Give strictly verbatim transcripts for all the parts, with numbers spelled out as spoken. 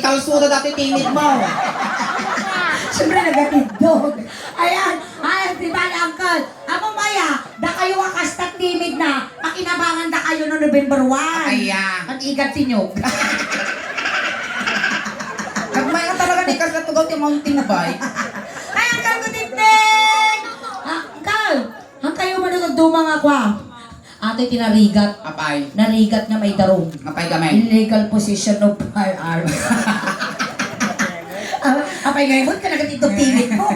Kalso na dati timid mo. Siyempre, nagatindog. Ayan. Ay, di ba, uncle? Amo maya, dakayo a kasta timid na, pakinabangan dakayo no November one. Ayan. Pag-igat sinyo. Agmay nga talaga ni Carla Tugaw ti mountain bike. Ay, uncle ko, Tinting! Ah, uncle, ang kayo man ang nagduma nga kwa. Ato iti narigat. Apay. Narigat nga maidarum. Apay gamay. Illegal possession of firearms. Ah, apay nga, imot ka na gatito pilit mo.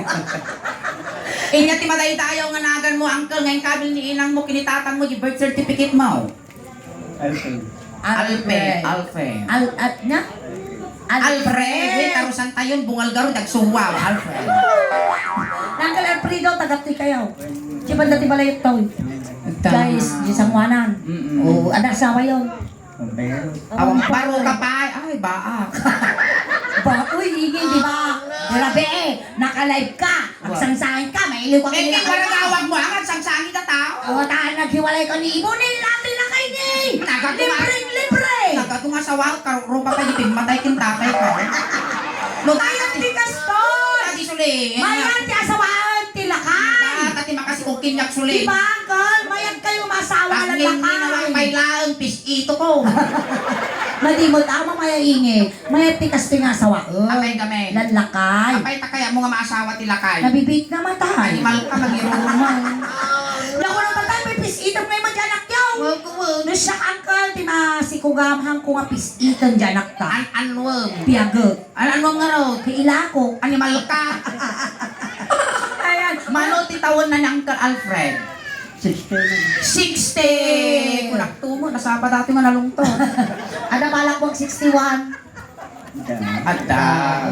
Inya ti madaydayaw nga nagan mo, uncle, nga inkabil ni inang mo, kinitatang mo, di birth certificate mo. Alfred. Alfred. Alfred. Al-, at nga? Alfred, Alfred. Tarusan tayon, bungal garud, agsuwa, Alfred. Uncle Alfredo, taga ti kayo. Di ba dati balay ito? Tama. Guys, di San Juanan. Mm-mm. Oo, ada asawa yon. Pampero. Awang baro ka pa, ay, baak. Ba, uy, ingay, di ba? Grabe eh, naka-live ka. Agsangsangit ka, mailiw ka. Eh, kanina. Di karagawag mo, ang agsangsangit ka tao. Awa, tahan, naghiwalay ka ni Ibonil, lati na kay ni. Nagatunga. Libreng libre. Nagatunga sa wal, karurupa ka, di pinmatay kin tatay ka. No, mayat ti kaston. Lagi suli. Mayat ti asawaan ti lakay. Tati makasikokin yak suli. Di ba, uncle? Mayat kayo masawa nga lakay. Pailaeng pis-ito ko. Madimot, ama, maya ingi. Mayat ti kastoy nga asawaen. Apay kami. Lan lakay. Apay ta kaya mo nga maasawa ti lakay? Nabibit na matay. Animal ka, mangiruruman. Naku, namatay, may pis-itom nga ima di anak yaw. Wow, kuwan. No siak, uncle, ti masikugam, hangko nga pis-itom di anak ta. An-, anwem. Piaget. An-, anwem nga raw? Kailako. Animal ka. Ayan. Mano ti taon na ni Uncle Alfred? Sixty. Sixty! Kunak tumo, nasapa dati nga nalungto. Ada balak mo sixty-one? Adda. Adda.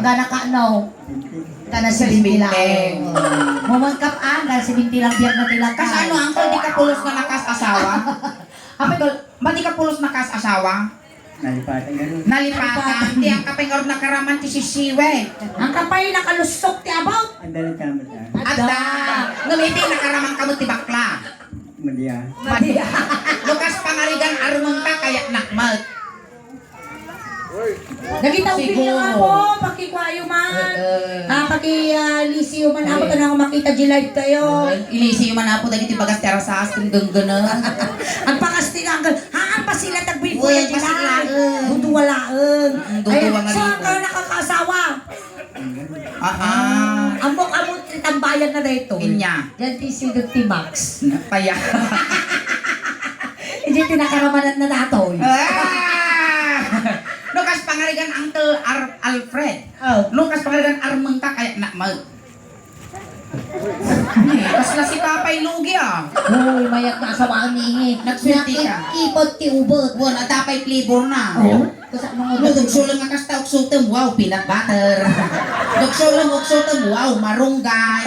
Gana ka, no? Seventy. Kana seventy lang. Seventy. Mumangkap, ah, gana seventy lang, biag na ti lakay. Kasano, uncle, di ka pulos nga nakas-asawa? Apay, gol-, ba di ka pulos nakas-asawa? Nalipatan nga rin. Nalipatan. Nalipatan. Ti ang kapay nga rin nakaraman ti sisiwe. Ang kapay nakalusok ti abot. Ang dalit ka, madam. Adda. Adda. Ngem iti nakaraman ka met ti bakla. Madia. Madia. Lukas pangarigan armeng ka kayat nakmet. Nagita Siguro. Ubi nga po, pakikuayo man. Oo. Ah, paki, ah, lisiyo man. Ay. Ako tanang makita di live kayo. Oo, ilisiyo man apo dagiti bagas ti arasas, ken genggeneng. Agpakasti nga, uncle. Haan, pasilatag buy-buy. Uy, di pasilaen. Duduwa laeng. Mm, duduwa nga libo. Ay, so, uncle, nakakaasawa? Aha. Ammok-ammok ti tambayan na daytoy. Inya. Diyan ti sidot ti Max. Paya. Idiay ti nakaramanan na datoy. Ah! No, kas pangarigan Uncle Ar-, Alfred. Oh. No, kas pangarigan armeng ka, kaya na, ma-, Kasla si Papay Lugi, ah. Uy, mayat nga asawaan ni Ingi. Nagswerte ka. Nakipot ti ubot. Wen, adda pay flavor na. Oh? Kasa mga No, dugsulem nga kasta, uksutem, wow, peanut butter. Dugsulem, uksutem, wow, marunggay.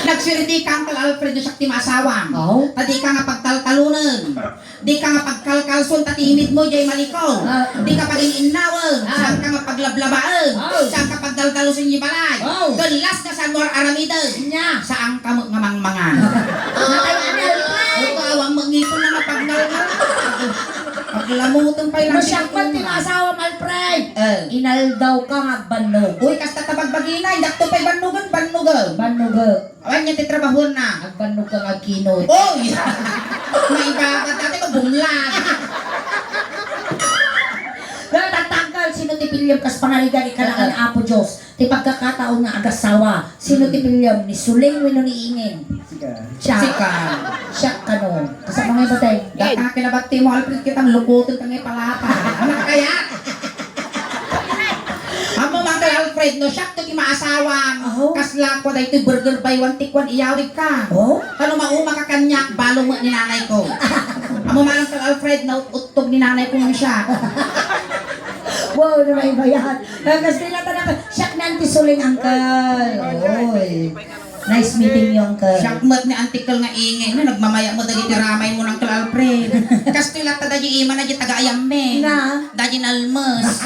Nagswerte ka, Uncle Alfred, no siak ti maasawam. Oh? Ta dika nga pagtaltalonen. Dika nga pagkalkalson ta timidmo jay maliko. Ah. Dika pagin-innawen. Ah. Saanka nga paglablabaen. Oh. Saanka pagdaldalusen jay balay. Oh. Ken las nga saanmo ar-aramiden. Nya. Saanka met nga mangmangan. Natay-an ni Alfred. Ito, awan met ngipon na mapagnalngal. Paglamuton pay lang. No siak met ti maasawam, Alfred. Eh. Inaldaw ka nga agbannog. Uy, kasta ta bagbagina, indakto pay bannogen, bannogen. Bannogen. Awan niya ti trabahuenna. Agbannog ka nga agkinot. Oy! Maibaga, dati ko bumlag. Pero tatanggal, sino ti piliem kas pangarigan, ikanakan, Apo Dios? Ti pagkakataon nga agasawa, sino ti piliem? Ni Suling wenno ni Inging? Sika. Siak. Sika. Siak kano. Kasama nga iba tayo. Dati nga kinabati mo, Alfred, kitang lukutin ka nga ipalapa. Anak kaya? Amo, Uncle Alfred, no, siak to ti maasawam. Aho. Kasla ko daytoy burger buy one take one, iyawid ka. Oh? Kano mauma ka kaniak, balong met ni nanay ko. Amo man, Uncle Alfred, naut-uttog ni nanay ko nga siak. Wow, no, maibayan. Ang Kastila talaga, siak na ti Suling, Uncle. Oy. Nice meeting you, Uncle. Siak met ni Auntie Kel nga ingin, no, nagmamaya mo dagiti ramay mo, Uncle Alfred. Kastoy latta dagiti ima na di taga Ayamme. Na? Dagiti nalmes.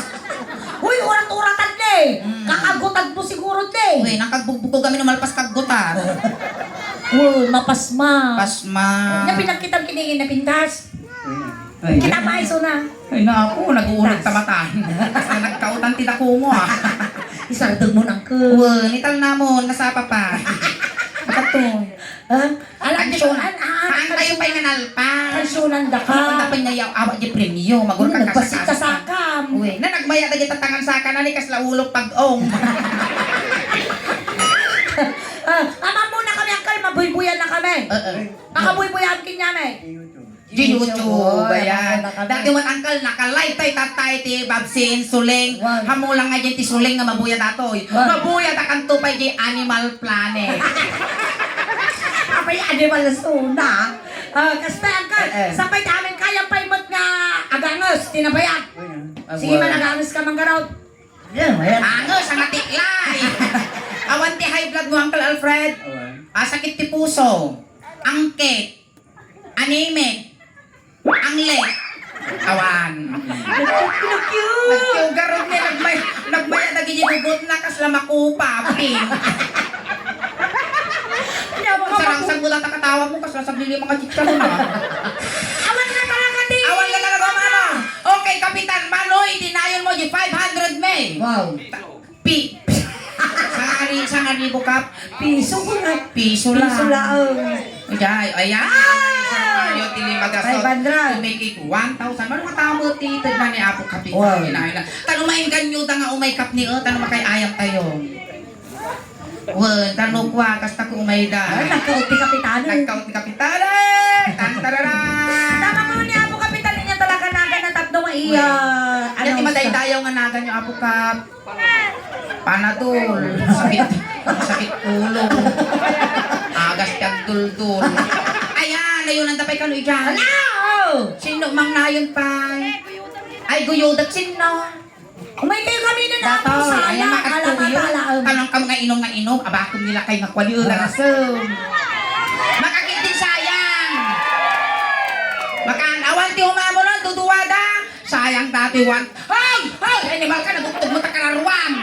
Uy, urat-uratan ni. Mm. Kakagutad mo siguro ni. Uy, nang kagbugbukog kami no malpas kaggutar. Uy, mapasma. Pasma. Napinagkitam kiningin na pintas. Ay, kita ay. Paiso na. Ay, naku, nag-uuneg ta matan. Mo nang ke. Wen, italnamon, nasapa pa. Kato. Ha? Ala, Kansyon. An-, an-, an-, Haan tayo kansyon-, pay nga nalpa. Kansyonan da ka. Ano, ang dapat nga yaw, awa di premyo, magurka ka sa kasakam. Nagpasikasakam. Uy, na nagmaya na kita tangan sa kanan, ni kasla ulo pag-ong. Ah, ama muna kami, angkal, mabuybuyan na kami. Oo. Makabuybuyan kami. Di YouTube, ayan. Dati man, angkal, naka-live tayo, tatay, ti Babsin, Suling. Wow. Hamulang nga dyan ti Suling nga mabuya datoy. Wow. Mabuya ta kanto pay di Animal Planet. Apay, Animal Suna. Ah, kasta, angkal, eh, eh, sapay ti amin kayam pay met nga aganges, ti nabayag. Sige, wow, man aganges ka, manggarod. Yan, ayan. Anges, ang atiklay. Awan ti high blood mo, Uncle Alfred. Awan. Ah, sakit ti puso. Angkit. Anemic. Anglet. Awan. Nagkugarod ni, nagmay-, nagmaya dagiti gugot na kasla makupa, pink. Sarang sagula ta katawa mo, kasla saglili mga chicharon na. Awan na talaga, di. Awan na talaga, mano. Okay, Kapitan, mano, itinayon mo di five hundred may. Wow. Pi-, sangari-, sangaribu ka, piso ko na. Piso lang. Piso lang. Jay, ayan. Ah! Sir Mario, tili magasot. Five hundred. To make it one thousand. Mano nga tao mo, ti, ted na ni Apo Kapitan. Wow. Inayon na. Tano mainggan nyo, da nga umay kap ni, oh, tano makay-ayam tayo. Wen, tano kwa, kasta ko umay da. Ay, nagkaot ni Kapitan. Nagkaot ni Kapitan. Tan, tarara. Tama ko ni Apo Kapitan, niya talaga nagan na tapno nga iya. Yan, ano, ti madaydayaw nga nagan nyo, Apo Kap. Panadol, sakit, sakit ulo. Agas ti agduldul. Ayan, nayunan ta pay kano idiay. Ala, oh! Sino mang nayon pay? Ay, guyudak, sino? Umay kayo kami na Datoy, napusan ayan, na. Makatuyo. Ala, ala, um. Kanang kam nga inom nga inom, abakom nila kay nga kwali, oh, larasem. Makakit din sayang. Makaan, awan ti umamo nun, duduwada. Sayang dati, wan. Hoy! Hoy! Animal ka, nagugtog mo, takararuan.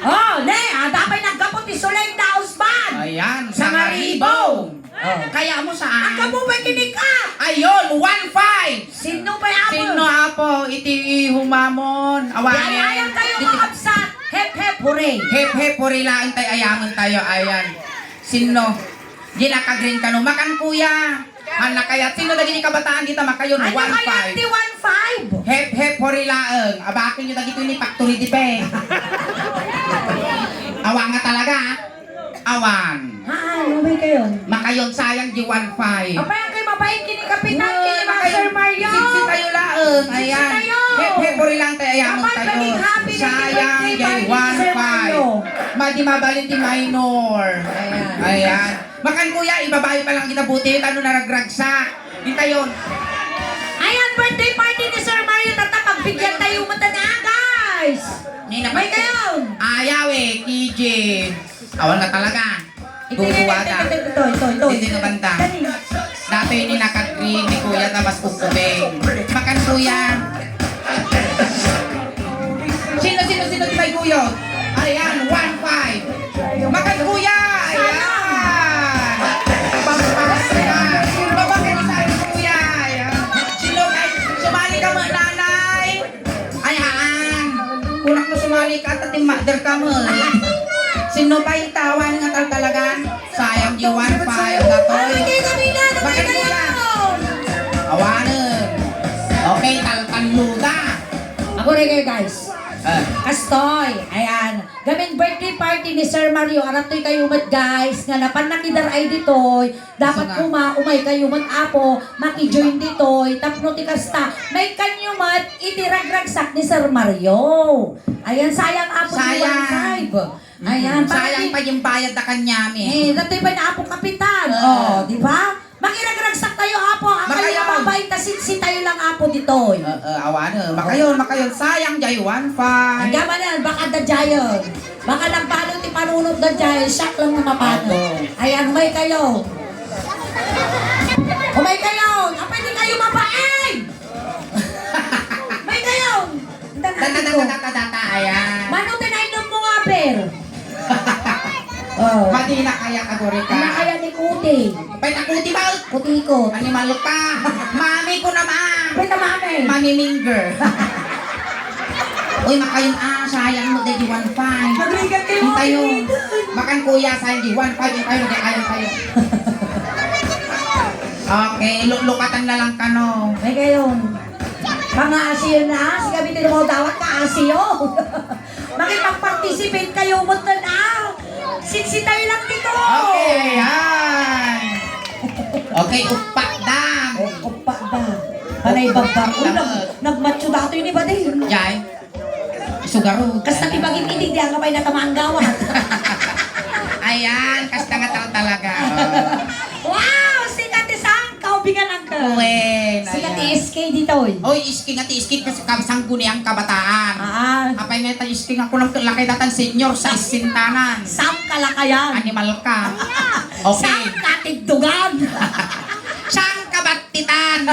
Oh, ne, ada pa'y naggapu ti Suleng da Usban. Ayan, sangaribo. Sangaribo. Oh. Kaya mo saan? Ang kamu ba'y kinika? Ayun, one five. Sino ba'y apo? Sino apo? Iti humamon. Awanen. Yan, ayam tayo, iti kakabsat. Hep, hep, hooray. Hep, hep, hooray laeng tayo. Ayamen tayo. Ayan. Sino? Di naka-green kano. Makan, kuya. Haan na kayat. Sino dagiti kabataan dita makayon? Ano one five. Kayat ti one five? Hep, hep, hooray laeng. Abaken nyo dagito ni Factory Defense. Awa nga talaga, ah. Awan. Haan, umay kayon. Makayon, sayang di one five. Apay, ang kay mabait kini Kapitan, kini Master Mario. Sipsip tayo laeng. Ayan. Sipsip tayo. Hep, hep, hooray laeng tayo. Ayamen tayo. Dapat maging happy na birthday party ni Sir Mario. Sayang di one five. Madi mabalin ti minor. Ayan. Ayan. Makan, kuya, ibabayo pa lang kita buti, tano naragragsak. Di tayo. Ayan, birthday party ni Sir Mario. Tata, pagbigyan tayo mo na, guys. Ni na May kayo. Ayaw eh, K J. Awan na talaga. Ito, ito, ito, Duduwada. Ito, ito, ito, ito, ito. Dito na banda. Dali. Dati ini naka-green ni Kuya, tapos kukubeng. Makan, Kuya. Sino, sino, sino ti may guyod? Ayan, one five. Makan, Kuya! Ayan! Pampasya! Sino ba kayo sa akin, Kuya? Ayan. Sino kay-, sumali ka mo, Nanay? Ayan! Kunak mo sumali ka, at ating mother ka mo, eh. Sino pa yung tawan nga tal-, talaga? Sayang di one five na to, eh. Ay, hindi kami na, Makan, Kuya! Awanen. Okay, tal-, tanluda. Ako rin kayo, guys. Ah. Kastoy, ayan. Gamin birthday party ni Sir Mario. Aratoy kayo met, guys, nga napan nakidaray ditoy. Dapat Saan nga? Kuma, umay kayo met, apo, makijoin ditoy. Tapno ti kasta, may kanyo met, iti ragragsak ni Sir Mario. Ayan, sayang, apo, Sayang. One five. Mm. Ayan, para Sayang di pa yung bayad na kanyami. Eh, datoy pa na, apo, kapitan. Oo. Oh, di ba? Makiragragsak tayo, apo. Ang kayo Makayaw. Babae, ta sitsi tayo lang, apo, ditoy. Eh, eh, awan, eh. Makayon, makayon. Sayang, jay one five. Ang gaman yan, baka da jayon. Baka nagpalo ti panunot da jayon. Shock lang na mapano. Opo. Ayan, umay kayo. Umay kayo. Apay di kayo mapain. Umay kayo. Data, data, data, data, ayan. Mano ti nainom mo nga, Ber? Oh. Madi na kaya ka, Dorita? Ano kaya ni Kuti? Pay na Kuti ba? Kutikot. Animal ka. Mami ko naman. Pay na mami. Mami Minger. Uy, makayon, ah, sayang met daydi one five. Nagrigat kayo, Intayon. Nagrigat. Makan kuya, sayang di one five, intayon, kay ayan tayo. Okay, luklukatan na lang kano. Ay, kayon. Mga asiyo na, si Gabi, tinumawdawat ka, asiyo. Makipag-participate kayo, buto na. Siksi tayo lang dito. Okay, ayan. Okay, upakdan. Oh, upakdan. Panay baba. Uy, nag-, nagmatso dato yun, iba din. Jay? Sugaro. Kasta ti bagim idi, di nga pay natamaan gawat. Ayan, kasta nga tal-, talaga. Wow, sikat ti sangkaw, bingan angka. Wen, sikat ti ayan. S K ditoy. Oy, S K nga ti S K, kas-, kam-, sangguniang kabataan. Ah. Apay nga ta S K nga kunam ket lakay datan senior sa isintanan. Sangka lakayan. Animal ka. Okay. Sangka tigdugan. Sangka bat- Titan.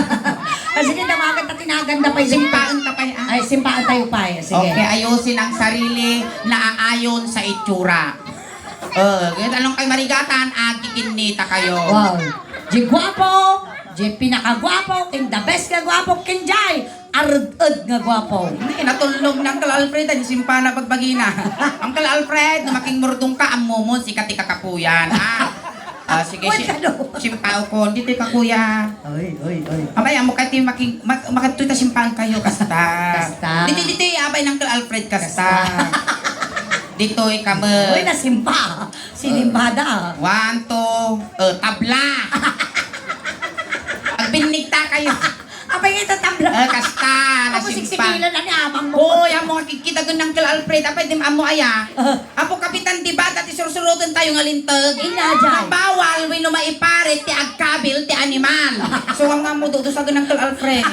Ah, sige, damagan ta, tinagan da pay. Simpaen ta pay, ah. Ay, simpaen tayo pay. Sige. Okay, ayusin ang sarili, naaayon sa itsura. Oh, kahit anong kay marigatan, agkikinnita kayo. Wow. Di guwapo, di pinakaguwapo, ken the best nga guwapo, ken jay, arud-ud nga guwapo. Hindi, natulog ni Uncle Alfred, ay, simpa na bagbagina. Uncle Alfred, no makingmurdong ka, ammo mo, sikat ti kakapuyan, ha? Ah, sige, Uy, si-, kano? Simpaw ko. Dito ka, kuya. Oy, oy, oy. Abay, amo ka, ti, maki-, mak-, makadto ta simpaan kayo, kasta. Kasta. Dito, dito, abay, Uncle Alfred, kasta. Kasta. Dito, ikaw, Uy, nasimpa. Sinimbada. One, two, eh, tabla. Agbinnigta kayo. Apay nga itatamla. Ah, kasta, Apo, nasimpa. Siksikilan na ni amang mo. Hoy, amo nga kikita gud ni Uncle Alfred. Apay, di mo amo aya. Ah. Apo, Kapitan, di ba, dati sursuroten tayo nga linteg? Ina, jay. Bawal wenno maiparit ti agkabil ti animal. So, ang amo, dudusa gud ni Uncle Alfred.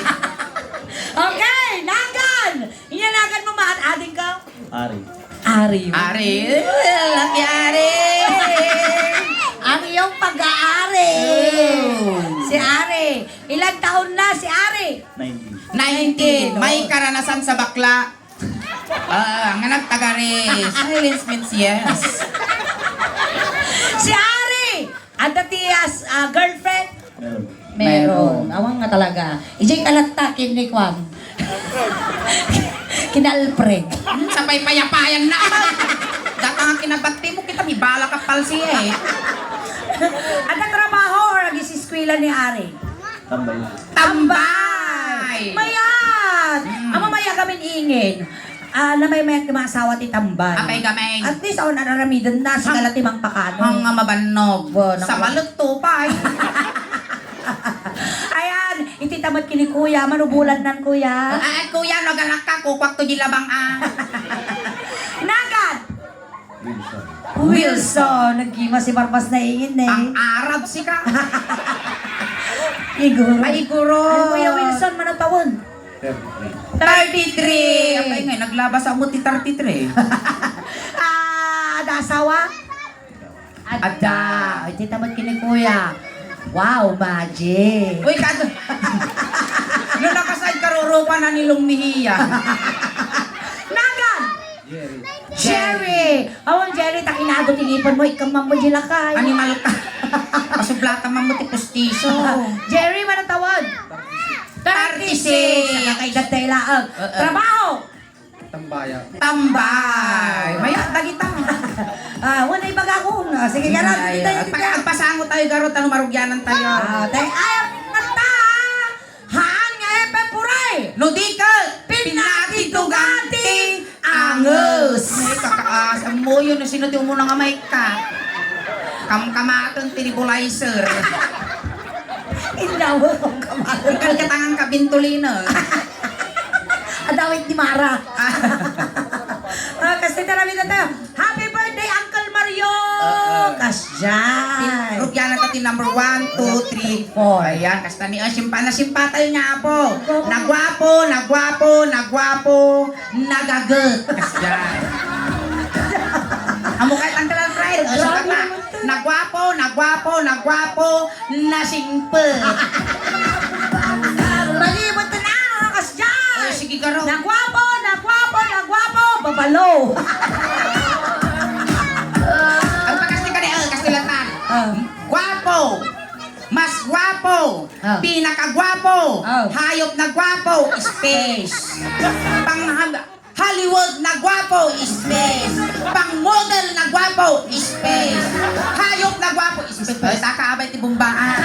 Okay, nagan! Inyanagan mo, maan, ading ka? Ari. Ari. Ari. Well, happy Ari. Ang iyong pag-aari. Oh. Si Ari. Ilang taon na si Ari? Nineteen. Nineteen. May karanasan sa bakla. Ah, nga nagtagari. Silence means yes. Si Ari! Adda ti as-, ah, girlfriend? Meron. Meron. Meron. Awan nga talaga. Ijay kalatta ken ni Kwan. Ken Alfred. Hmm, sapay payapayan na. Data nga kinabati mo, kita may bala ka palsi eh. Adda trabaho or ag-eskwela ni Ari? Tambay. Tambay! Mayat! Hmm. Amo, mayat kami ingin. Ah, namaymayat ti maasawa ti tambay. Apay gamin. At least, awan ar-aramiden na, sigala ti mangpakano. Hang-, hang nga mabannog. Bo, sa nang- malutto pa, eh. Ayan, iti tamat kini kuya, manubulan nan kuya. Ah, ah, kuya, no, ganak ka, kukwak to di labang, ah. Nagan! Wilson. Wilson, nagkima si Barbas na ingin, eh. Ang Arab, sika. Iguro. Ay, iguro. Ay, Kuya Wilson, mano taon? Thirty-three. Thirty-three. Apay nga, naglabas ako ti thirty-three. Ah, ada asawa? Adda. Adda. Ay, ti tamat kini kuya. Wow, magic. Uy, kad-, no nakasad karurupa na ni Lung Mejia. Nagan! Jerry. Jerry! Awan, Jerry, takinado ti ngipon mo, ikam man mo di lakay. Animal ka. Pasublatan man mo ti pustiso. Jerry, mano taon? Thirty-six. Thirty-six. Nakaigat tayo laang. Oo. Trabaho? Tambaya. Tambay. Mayat dagita. Ah, wala ibaga ko. Ah, sige, garo, Ay, dito tayo, agpa-, dito. Agpasango tayo, garo, tano marugyanan tayo. Ah, tayo, ay, kanta! Haan nga F F Puray! No di ka, pinakitugati, angus. Ay, kakaas. Ang muyo na sino ti umuna nga may ka. Kamkamaton ti nebulizer. Indaw, kamkamaton. Ikal katangan ka, Bentolina. Adawit ni Mara. Ah, kasi tarami na tayo. Happy birthday, Uncle Mario! Oo. Kasdiay! Rupiana ta ti number one, two, three, four. Ayan, kasta ni, ah, simpa na simpa tayo niya, apo. Nagwapo, nagwapo, nagwapo, nagaget. Kasdiay. Amo kahit Uncle Alfred, ah, simpa ta. Nagwapo, nagwapo, nagwapo, nasingpe. Malibot na, kasdiay! Ay, sige, garo. Nagwapo, nagwapo, nagwapo, babalo. Ang pakas ni kani, ah, kasulatan. Ah. Gwapo. Mas gwapo. Ah. Pinakagwapo. Ah. Hayop na gwapo. Space. Pang-, Hollywood. Gwapo, space. Pang model na gwapo, space. Hayop na gwapo, space. Space. Ay, taka abay ti bumbaan.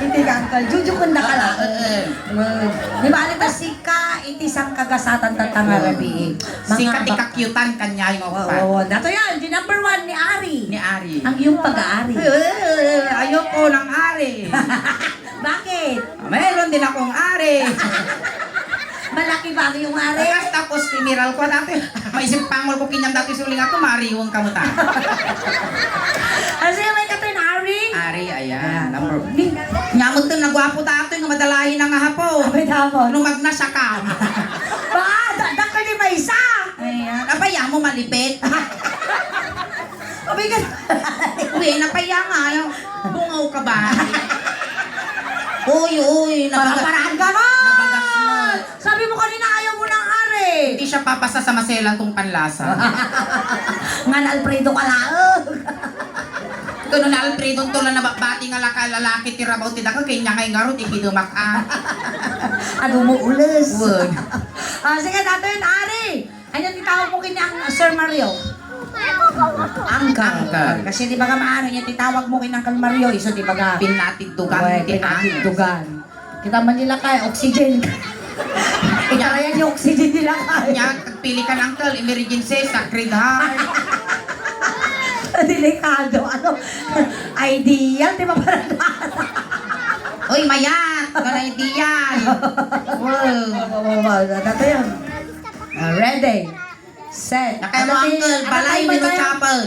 Hindi ka, uncle. Jujukon na ka lang. Ah, eh, eh. Well, di ba, alita sika, iti sangkagasatan tatta nga rabii. Sika ti kakyutan kanya yung Oo, upat. Oo, dato yan. Di number one ni Ari. Ni Ari. Ang iyong pag-aari. Eh, ayoko ng ari. Bakit? Mayroon din akong ari. Malaki ba ang iyong ari? Tapos, timiral ko dati. Maisip pangol ko kinyam dati suling ako, mariwang ka mo ta. Ano sa'yo, may katoy na ari? Ari, ayan. Ayan. Number. Ni- Nyamot to, nagwapo dati, nga madalahin ang ahapo. Abay, tapos? Lumag na siya ka. Ba, da-, dakkel di maysa. Ayan. Abay, amo malipit. Abay, ka- Uy, napaya nga, yung bungaw ka ba? Uy, uy, nabaga-, Para-parahan ka na! Nabagas mo. Sabi mo kanina, ayaw mo ng ari. Hindi siya papasa sa maselan kong panlasa. Nga na Alfredo ka laeng. Kuno na Alfredo, to lang nababati nga laka-, lalaki ti rabaw ti daka, kanya nga ingaro, ti pidumak, ah. Adu mo ules. Wag. Ah, sige, datoy, ari. Ania ti tawag mo kini ang Sir Mario? Uncle. Uncle. Kasi di ba nga maano niya ti tawag mo kini Uncle Mario, isu di ba nga Pinatiddugan Uy, ti pinatiddugan. Kita man nila kay oxygen. Ikarayan yung oxygen nila kay. Nya, pili ka ng uncle, emergency, sacred heart. Delikado. Ano? Ideal, di ba? Parang Uy, mayat! Wala ideal! Wow! Wow, wow, wow. Ano to yun? Ah, ready, set. Nakaya mo, Ano ti-, uncle, ano balay, tayo wenno ba yan? Chapel?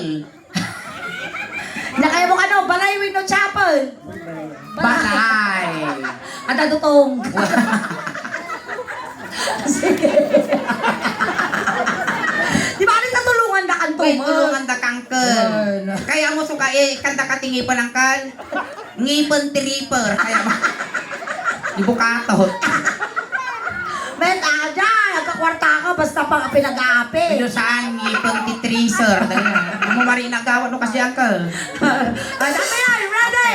Nakaya mo ano? Balay wenno chapel? Balay. Ada dutong. Sige. Di ba, ano, natulungan na kanto Wait, mo? Tulungan da kangkel. Ay, na- Kaya mo suka, eh, kanta ka tingipan ang kal. Ngipon ti Reaper. Kaya ba? Ibukatot. Met, aja, nagkakwarta ka, basta pang pinag-aapi. Pero saan, ngipon ti Tracer. Dali na. Ano mo mari nagawa no kasi, uncle? Ah, dati yan, ready?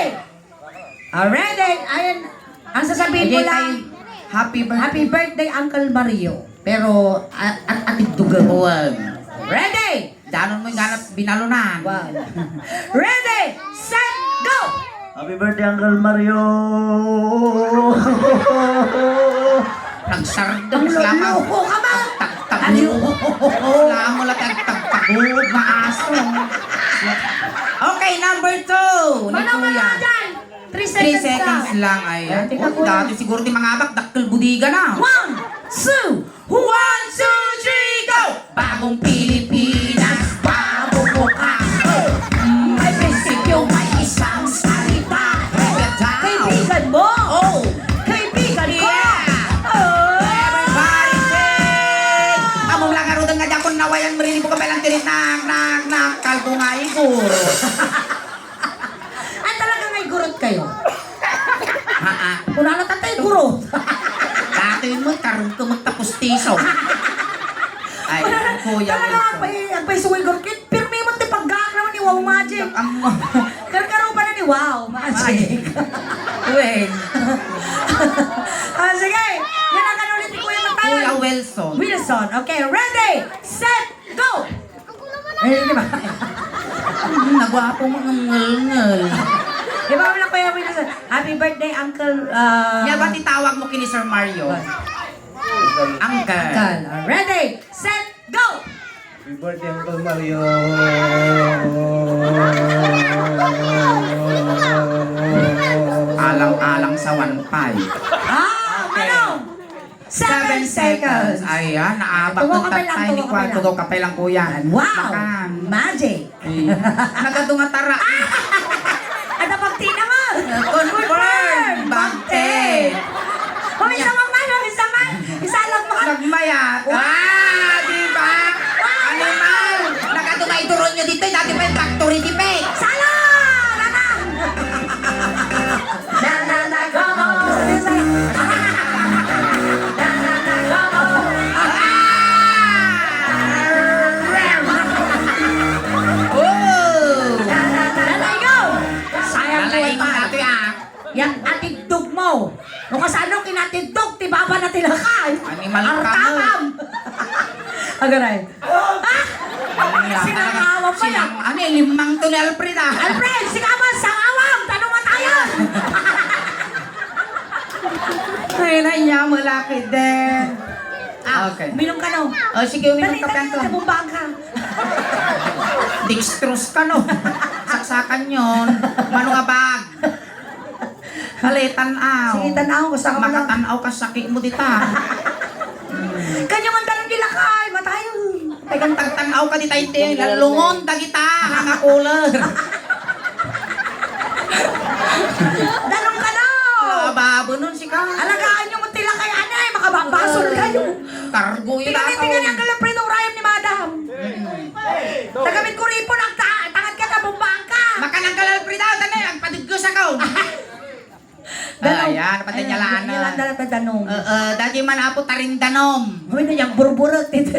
Ah, ready? Ayan, ang sasabihin mo Sige, lang, tay, happy birthday. Happy birthday, Uncle Mario. Pero, a-, a-, atiddugan. Uwan. Ready? Danon mo yung ganap binalunan. One. Ready, set, go! Happy birthday, Uncle Mario! Nagsardeng, Ang salamat. Loko ka ba? Tagtago. Ano? Salamat lang, tagtago, maaso. Okay, number two. Ni Manong Kuya. Manong dyan! Three Three seconds seconds lang. Lang, ayan. Ay, tika Uy, ko. Dati siguro di mangabak, dakkel budiga na. One, two, One, two, three, go! Bagong Pilipinas, bagong mukha. May prinsipyo, may isang salita. Kaibigan mo. Oh. Kaibigan ko. Yeah. Oh. Everybody sing. Among lang arudang nga di akong nawayan, mariribo ka pa lang tirit, nak, nak, nak, kalbo nga iguro. Ay, talaga ngay gurot kayo? Haa. Kunana tatay gurot. Dati mo, karong ko magtapos tiso. Ay, kuya, talaga, welcome. Agpay, agpay suway gurot. Kit, pirmi mo ti paggaak naman ni Wow Magic. Ang Karkaro pa na ni Wow Magic. Magic. Wait. Ah, sige. Yan ang ulit ni Kuya Matay. Kuya Wilson. Wilson. Okay, ready, set, go! Ay, di ba? Nagwapo mo ng ngelngel. Di ba, wala, Kuya Wilson? Happy birthday, Uncle, ah, Nga ba titawag mo kini Sir Mario? Uncle. Uncle. Ready, set, go! Happy birthday, Uncle Mario. Alang-alang sa one five. Ah, Manong! Seven seconds. Ayan, naabak Tumaw ng ka pa lang, tatay ni tumaw ka pa Kwan. Tumaw ka pa lang, kuya. Wow! Makan. Magic! Eh, nagadu nga tara. Ada pagtina mo! Confirm! Bagte! Uy, isa man, uy, isa man! Isa lang mo! Nagmayat. Wow! Ah, di ba? Wow! Animal! Nagadu nga ituron nyo dito, dati pa yung factory, di ba? Sala! Nana! Oh! Nalayo! Sayang po. Nalayo ito. Ito, ah. Yang atidtog mo. No kasano kinatidtog ti baba na ti lakay. Ano Malakam. Artakam! Agaray. Sinangawam pa yan. Sinang-, ano, limang to ni Alfred, ah. Alfred, sika man, sangawam! Tano matayon! Ay, na, inya mo laki din. Ah, okay. Uminom ka, no? O, sige, uminom ka, Dali, dali, Pianto. Nabumbaan ka. Dextrose ka, no? Saksakan yon. Mano nga bag? Kaletan-aw. Sige, tan-aw, basta ka pala. Makatan-aw ka, sakit mo dita. Kanya man tanong di lakay, matayon. Tagan tagtan-aw ka dita, iti, lalungon, dagita, hanga cooler. Danong ka na. Ala, babo nun, sika. Alagaan nyo mo ti lakay, anay, makababasol kayo. Kargo yun. Pinangiti ako. Ka ni Uncle Alfredo, rayam ni Madam. Tagamit ko ripon, ang ta-, tangad ka, kabumbaan ka. Makanang ka, Alfredo, tanay, agpadugos ako. Danom. Ayan, napatay niya lang, ah. Ay, niya lang, dala ta danom. Oo, dati man apo tarin danom. Uy, na yung burburot dito.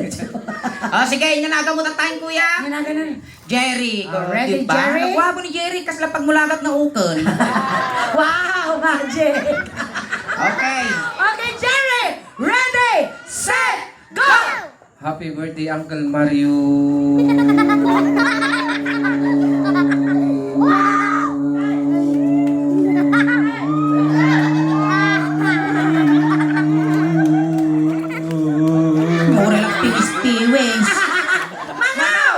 O, sige, inyo na agamutan tayo, kuya. Inyo na ganun. Jerry, oh, ready, diba? Jerry? Nagwapo ni Jerry, kasla pagmulagat nga ukon. Wow, magic! Okay. Okay, Jerry, ready, set, go! Happy birthday, Uncle Mario. Mura lang pinis-piwis. Manaw!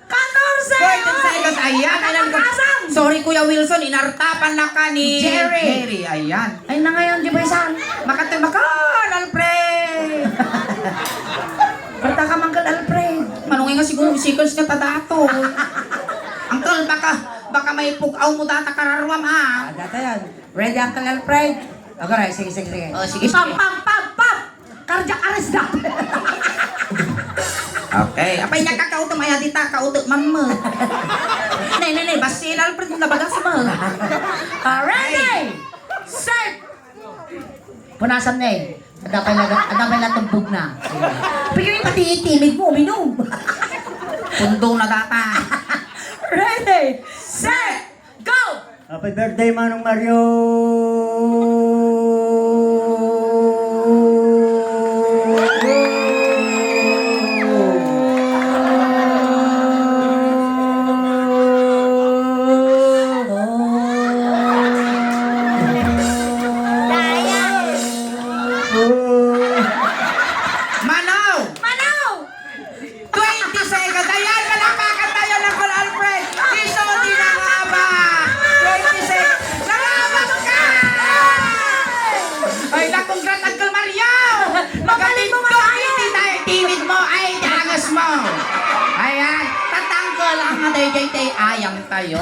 Katorse! Fourteen seconds. Ayan, ayan. Sorry, Kuya Wilson, inartapan na ka ni Jerry. Jerry, ayan. Ay na ngayon, di ba, isa? Makati-, makan, Alfred! Parta ka, Uncle Alfred. Manungay nga siguro, seconds niya ta dato. Uncle, baka, baka may pugaw mo data kararuam, ah. Ah, data yan. Ready, Uncle Alfred? Okay, sige, sige, sige. Oh, sige, sige. Pam, pam, pam, pam! Cardiac arrest na. Okay. Apay niya kakautom, ay, adita, kautom, mamma. Ne, ne, ne, basta si Alfred, nabagas mo. Ah, ready, set. Punasan na eh. Ada pay na, ada pay na tumbog na. Sige. Pigil pati itimid mo, uminom. Pundo na data. Ready, set, go! Happy birthday, Manong Mario! Manaw! Manaw! Twenty seconds. Ayan, palakpakan tayo, Uncle Alfred. Iso, di nangabak. Twenty seconds. Nangabak ka! Ay, na, congrats, Uncle Mario! Magaling mo, Mario! Hindi tayo timid mo. Ay, angas mo. Ayan, tatanggal ang nga dayjay tay ayam tayo.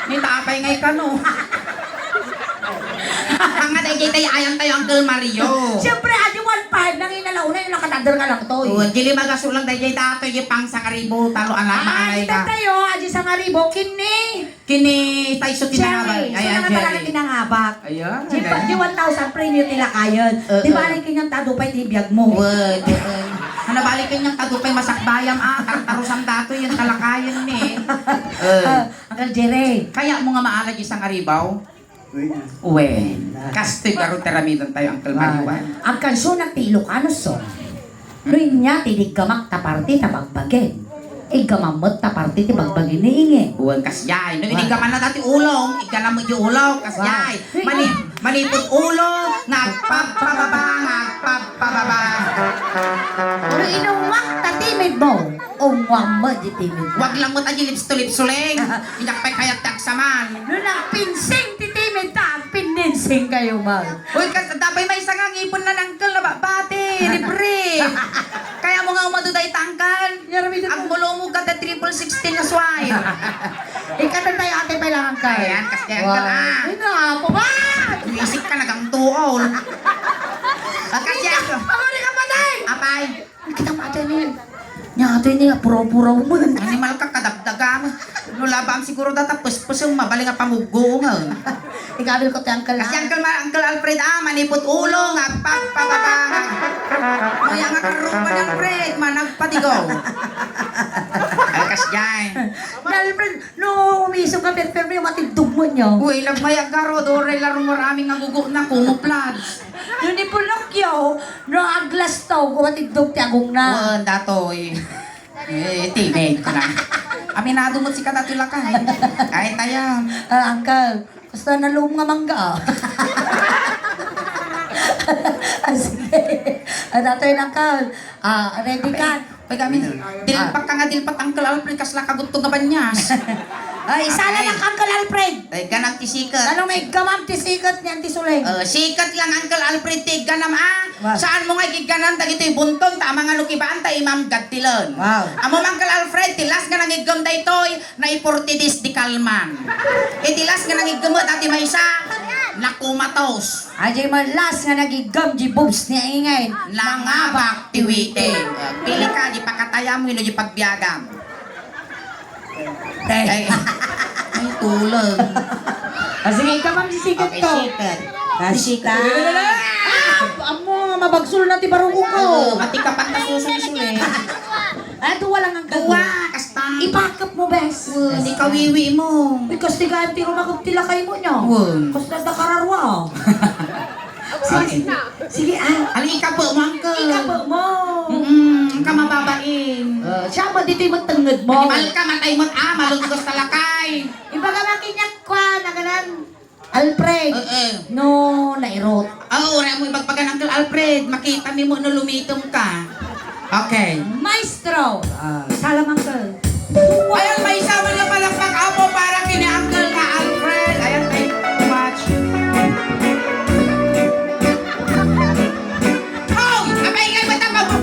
Ni tapay ngay kano. Ang nga dayjay tay ayam tayo, Uncle Mario. Siyempre, adi one five, nang inalauna, yung nakatador ka lang to, eh. Oh, jili magaso lang dayjay dato, yung pang sangaribo, talo, anak, ah, maanay ka. Tayo, adi sangaribo, kini. Kini, tay, so, tinangabak. Jerry, so, ayan, nangabak, Jerry. Tinangabak. Ayan, di pa, ayan. Di one thousand premium nila kayan. Oo. Di ba, aling kanyang tado pa, iti biag mo? Word. Ano, balik kanyang tado pa, masakbayam, ah, tartarusan dato, yung talakayan, eh. Eh. Ah, Uncle Jerry. Kaya mo nga maala di sangaribaw? Uy. Uy, kastoy garo ti aramiden tayo, Uncle Mario. Ah, agkansunak ti Ilocano song. No inya ti iggamak ta parte ta bagbagin. Iggamam met ta parte ti bagbagin ni Inge. Uwan, kasjay. No, ah, iniggaman na dati ulong, igganam met di ulo, kasjay. Wow. Mani-, manipud ulo, nga agpagpababa, nga agpagpababa. No inungwak ta timid mo, ungwam met di timid. Wag lang met adi lips to lips uling. Idak pay kayat ti agsaman. No nagpinsing ti timid ta, agpinninsing kayo, man. Uy, kas-, dapay maysa nga ngipon na nangkel na ba-, bati, libre. Kaya mo nga umadu dayta, angkan. Yaramidan mo. Agmulumog ka ta triple sixteen na sway. Ikatan tayo, ate, pailangan ka. Ayan, kas kaya ka na. Wow. Ay, nga, apo ba? Wisik ka, nagang tuol. Kasi ako. Pamuli ka pa, day! Apay. Kita mo, ate, ni. Nya, ate, ni, puraw-puraw mo. Animal ka, kadagdagan. No labam siguro data, puspusem, mabaling nga pamugguongan. Igabil ko ti Uncle, ah. Kasi Uncle Ma-, Uncle Alfred, ah, manipot ulo, nga pagpababa. Maya nga karuman, Alfred, managpatigaw. Alkas dyan. Alfred, no, umiso ka, pero, pero yung matindog mo niyo. Uy, nagmayag ka, Rod, oray la rumurami nga gugo na, kumuplag. Yun, ipulok ya. No, aglas to, gubat iddog ti agongna. Wen, datoy. Eh, timid ka na. Aminado met sika datoy lakay. Kayat tayo. Ah, uncle, basta nalum nga mangga, ah. Ah, sige. Ah, datoy, uncle. Ah, ready ka? Pag amin, dilpak ka nga dilpak, Uncle Alfred, kasla kaguttog nga banyas. Ay, saan na lang, Uncle Alfred? Ay, ganam ti sikat. Ano may gamam ti sikat niyan ti suling? Eh, sikat lang, Uncle Alfred, ti ganam, ah. Wow. Saan mo nga iganam dagitoy bunton, ta amang ano kibaan, ta imam gadtilen. Wow. Amo, Uncle Alfred, ti last nga nangiggam daytoy, naiportidis di kalman. Iti last nga nangiggam, dati maysa, nakumatos. Ajay man last nga nagiggam di boobs ni Ingay. Nangabak ti witing. Pili ka, di pakatayam wenno di pagbiagam. Ay. Ay, ay, tulog. Ah, sige, ikaw, ma'am, si sikat. Okay, to. Sikat. Basta. Ah, amo, mabagsul na ti barukong ko. Oo, mati ka pang kasusunsuli. Ah, duwa lang ang gagawin. Duwa, kasta. Ipakap mo, bes. Uy, di kawiwi mo. Uy, kastigaan ti rumakot ti lakay mo niya. Uy. Kasta da kararwa, ah. Sige, sige, ah. Ali, ikapo mo, uncle. Ikapo mo. Mm, ka mababain. Ah, siya mo, dito'y magtenged mo. Animal ka, matay mo, ah, malunggos ta lakay. Ibaga makinyak kwa, naganan. Alfred. Eh, eh. No, nairot. Ah, oo, ora mo ibagbagan, Uncle Alfred. Makita mi mo no lumitom ka. Okay. Maestro. Ah, salam, Uncle. Ayan, may isa man na palakpak, apo, para kini Uncle nga Alfred. Ayan, thank you so much. Oh, abay, nga, ba't ako?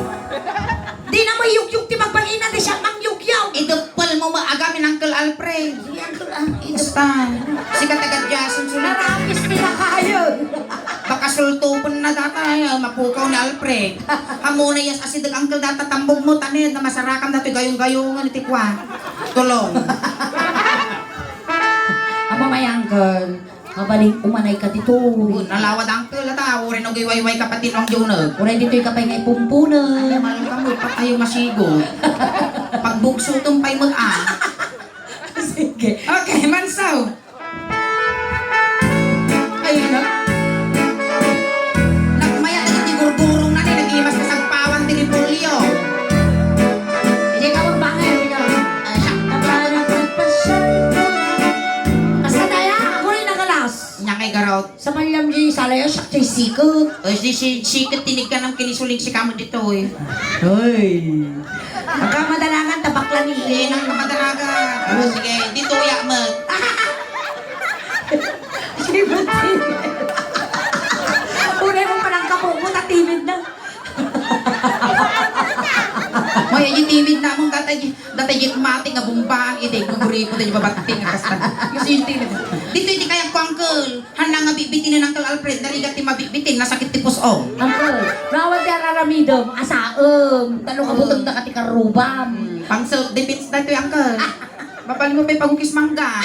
Di na mo iyukyuk ti bagbagina, di siya mangyukyuk. Iduppel mo maaga, min Uncle Alfred. Yan to lang. Basta, sika taga Jason, sulit. Narapis nila kayo. Baka sultupen na data, eh, mapukaw ni Alfred. Amo na yas asideg, Uncle, data tambog mo, tanid, na masarakan datoy gayong-gayongan iti kwa. Tulong. Amo, my uncle. Mabalin, umanay ka ditoy. Oh, nalawad, uncle, ata, uray no giwayway ka pati no ang diuneg. Uray ditoy ka pay nga ipumpuneg. Ay, mahal ka mo, ipatayo masigo. Pagbugsutom pay mo, ah. Sige. Okay, Mansaw. Ay, na. Nagmayat na ti gurgurong na ni, nag-imas na sagpawan ti repolyo. Hindi ka magbangay, hindi ka. Ay, siya. Basta tayo, ako rin nagalas. Nya kay garot. Sa Maryam di salay, siya kay sikot. Ay, si, si, sikot, tinigkan ang kinisuling si kamo dito, eh. Hoy. Ang kamadalagan, tabaklan ni. Sige, nang kamadalagan. Ah, sige, dito ya mo. Sibuti. Unay mo palang kapupo, tatimid na. May, ay, timid na mong tatay. Data iti matik nga bumbaan iti guguripo ti babatting nga kasta. Kasi iti, dito iti kayat ko, uncle. Hanna nga bitbitin ni Uncle Alfred, narigat ti mabitbitin, nasakit ti pus-o. Uncle, nawad ti araramidem, asaem, tano kabuteng da kati karubam. Hmm, pang self defense da ito, uncle. Mapali mo pa yung pagukis mangga.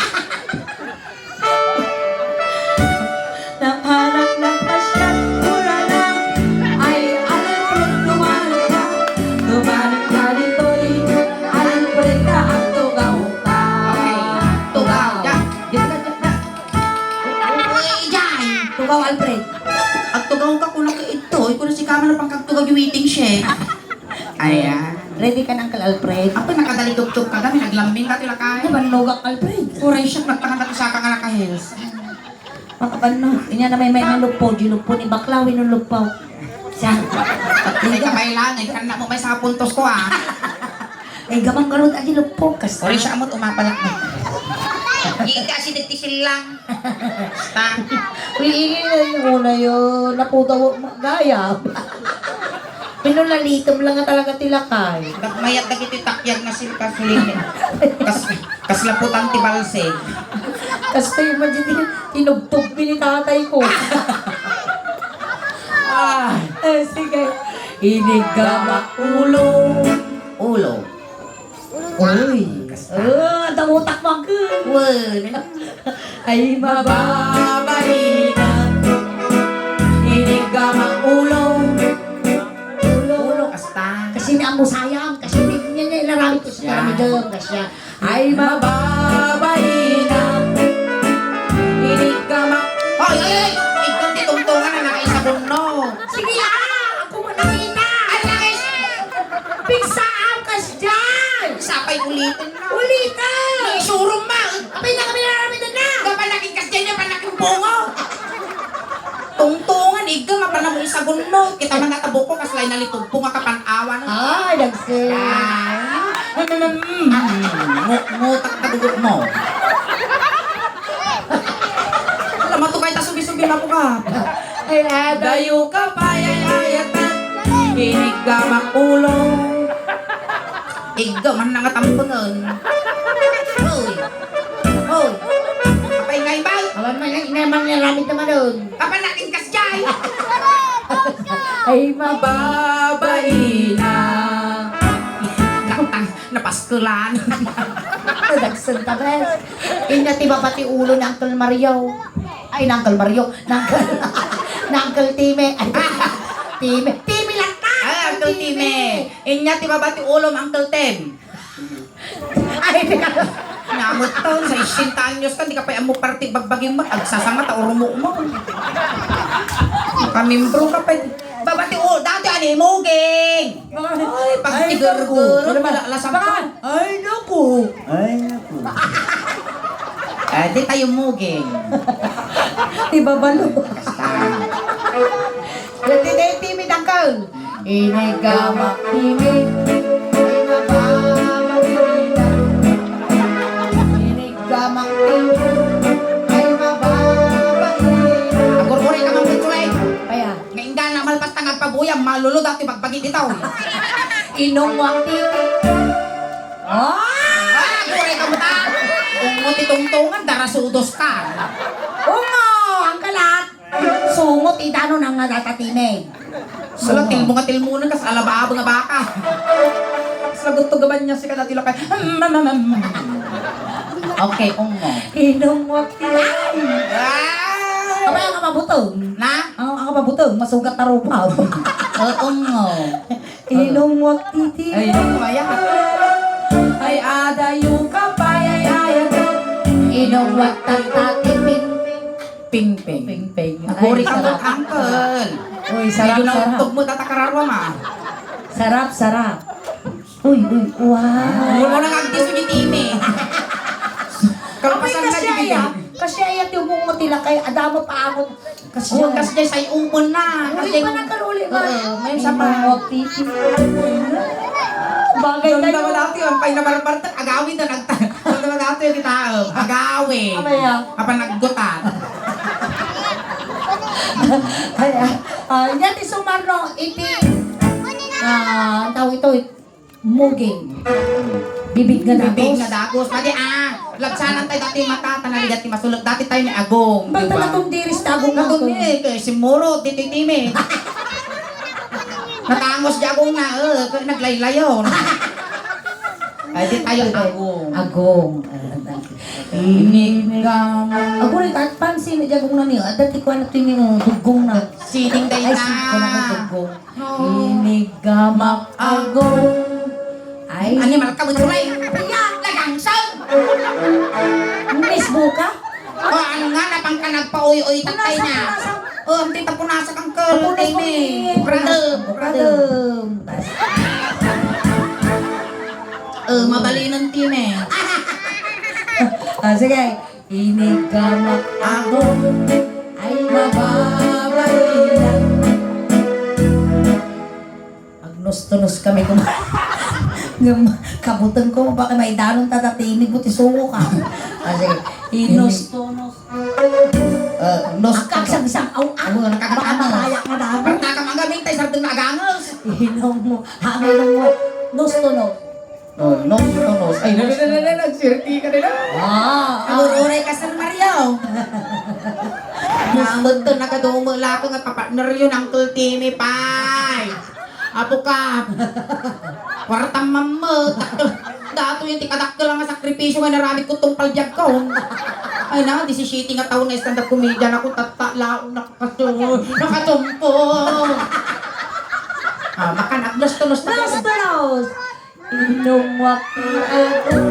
Nakanak na pasyat, mura na. Ay, Alfred, dumanan ka. Dumanan ka ditoy. Alfred, ka ang tugaw ka. Okay. Tugaw. Diyan. Diyan, diyan, diyan. Uy, diyan. Tugaw, Alfred. Agtugaw ka, kuna ka ito. Kuna si Kama na pangkagtugaw yung waiting shed. Ayan. Ready ka na, Uncle Alfred? Apo, nakadalitugtog ka kami, naglambing ka, tila ka. Ano ba, nugak, Alfred? Uray siya, nagtangan na to sa ka nga naka-heels. Makabanno. Inya na may, may luppo, di luppo ni bakla, wenno luppo. Siya. Ay, kamay lang, eh, kan na mo may sa puntos ko, ah. Ay, gamang garod, adi luppo, kas. Uray siya, amot, umapalak mo. Hindi kasi nagtisil lang. Basta. Uy, ingay na yun, una yun. Napudaw, ma-, gaya. Pinulalitom lang nga talaga ti lakay. Nagmayat dagiti takyag nga silkasuling. Kas-, kaslaputan ti balsig. Kastoy mo dyan, tinugtog pin ni tatay ko. Ah. Eh, sige. Inigama ulo. Ulo. Uy. Ah, damutak mo, uncle. Wen. Ay, mababaina. Inigama ulo. Ulo. Ulo, kasta. Kasi ni Amo Sayang, kasi ni, niya, niya, inaramid ko sa karamidem, kasi siya. Ay, mababaina. Inigama. Hoy, hoy, hoy! Ikaw ti tungtungan na nakaisabon, no? Sige, ah! Ay, ulitin na. Ulitin! Isurom, ma! Apay na kami naramidan na! Nga panakin kasdiay na, panakin bungo! Tungtungan, igga, mapanaw isagunno. Kita man natabok ko, kaslay nalitugpo nga kapan-awan. Ay, nagse. Ay. Mm, mm, mm. Ngu-, ngutak ka dugo mo. Alam mo, to kay ta subi-subi na po ka. Ay, adayo ka, payayayatan. Iniggamak ulo. Igga man na nga tampengen. Hoy! Hoy! Apay nga imbag? Awan man nga inamang nga ramid naman nun. Apan natin kasjay! Ay, mababaina. Napaskulan. Nagsunta, bes. Inya ti baba ti ulo ni Uncle Mario. Ay, ni Uncle Mario. Ni Uncle, ni Uncle Time. Ay, Time. Time lang ta! Ay, Uncle Time. Inya ti baba ti ulo ni Uncle Tem. Ay, di ka. Namot taon, sa sesenta anyos ka, di ka pa ammo parti bagbagim mo, agsasanga ta urumo mo. Kamimbro ka pa. Baba ti ulo, dati ani, muging. Ay, pag Ay, tigurgurot, naku. Wala, wala, lasang ka. Ay, naku. Ay, naku. Ah, di tayo muging. Ibabalo. Basta. Dati, dati, mi dangkal. Iniggamak timi. Ay, mababagina. Iniggamak timi. Ay, mababagina. Agurguri ka man, Butsuy. Kaya? Nga inggana, malpas ta nga agpabuyam, malulod ti bagbagi ditaw. Inungwak titi. Ah! Ah, aguray ka mo ta! Ungo ti tungtungan, darasudos ka. Ungo, ang kalat. Sungot, idano na nga datatine. Sala, tilmo nga tilmo na, kas alababo nga baka. Sagot to gaban niya, si kanatila kay, mm, mm, mm, mm. Okay, ungo. Inungwak titi. Ah! Abay, ang kapabutong. Na? Ang, ang kapabutong, masugat na rupa. Oo, nga. Inungwak titi. Ay, inungwak. Ay, adayo ka, payayayatan. Inungwak tata, tiping. Pingping. Pingping. Aguri ka mo, uncle. Uy, sarap, sarap. Medyo naugtog mo, tata kararwa, ma. Sarap, sarap. Uy, uy, wow. Muna nga agdiso ni Timi. Kalpasan na kasi di aya, kasi aya ti umong matilakay, adamo pa angon. Kasi, oh, kasi di say uman na. Uli pa na, karuli pa. Oo, may isa pa. Ay, mga titi. Bagay kayo. Damdama dati, ang pay na barbarta, agawid na nagta-, damdama dati, di tao. Agawid. Ano yan? Apa naggutan? Ay, ah, ah, yan, isumarno, iti, ah, ang tawag ito, Muging. Bibig nga dagos. Bibig nga dagos. Padi, ah, labsanan tayo dati mata, tanaligat ti masulot. Dati tayo ni Agong, di ba? Ba't talagang diris ta Agong? Agong, eh, kay simuro, dito yung timi. Natangos di Agong na, eh, kaya naglaylayon. Ay, di tayo Agong. Agong. Inigam. Agong, eh, kahit pansin, di Agong na niyo. At dati ko, ano, tingin mo, dugong na. Sining day na. Ay, sige ko na, dugong. Inigamak ago. Ay. Animal ka, Butsuy. Ayan, lagangsag. Miss Buka? O, ano nga, napang ka nagpauy-uy, tatay na. Punasan, punasan. O, ang tita, punasan kang Tapunas mo, Timi. Bradom. Bradom. O, mabalinan, Timi. Ah, sige. Inigamak ako ay mababaina. Agnustunos kami kuma-, ngem kabuteng ko, baka maidanon ta, dati imig mo ti suko ka. Kasi, inustunos. Eh, nos-, Ang kagsang-sang, aw, ah, Ang mga nakakatawa. Baka mataya nga damo. Parang nakamangaming tayo sa dun na agangas. Inom mo, hangin mo, nustunos. Oh, nos, nos. Ay, nos. Nag-, nag-, nag-, nag-, nagsirti ka nila. Ah, ah. Uray ka, Sir Mario. Namut to, nakadumo la ako nga papartner yun, Uncle Timmy Pie. Apo ka. Kwartang mamut. Dato yung tikadakkel nga sakripisyo nga naramid ko tungpal biyag ko. Ay na, disisiete nga taon na stand-up comedian ako, tatta, laon, nakakasu-, nakasumpo. Ah, makanak, dos, dos, dos. Dos, dos. Inungwak ti ago.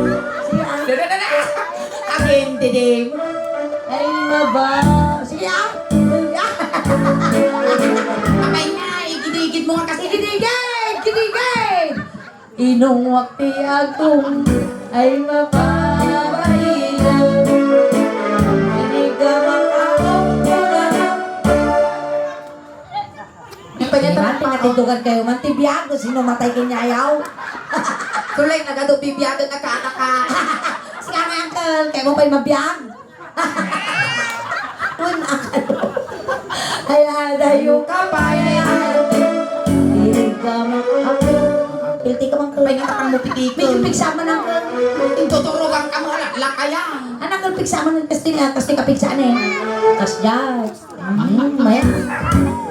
Sige, ah. Dada, dada. Again, dede. Ay, maba. Sige, ah. Sige, ah. Patay na, igid-igid mo nga kasi. Igid-igid! Igid-igid! Inungwak ti agong ay mababaina. Inigamak agong kurana. Di pa niya Ay, tayo mati, mapako. Natindugan kayo man ti biag, sino matay kanya ayaw? Tuloy, nagado bibiagan na ka, anak ka. Sige nga, uncle, kayo mo pa'y mabiag? Ay, adayo ka pa, eh. Dirig ka, ma-, ako. Pilti ka man, Kul. Pay nga tapang mo, pitiko. Medyo pigsa man, Uncle. Tuturugan ka mo, ala, lakayan. Anak, Kul, pigsa man, kasi nga, kasi kapigsaan, eh. Kas dyan. Hmm, maya.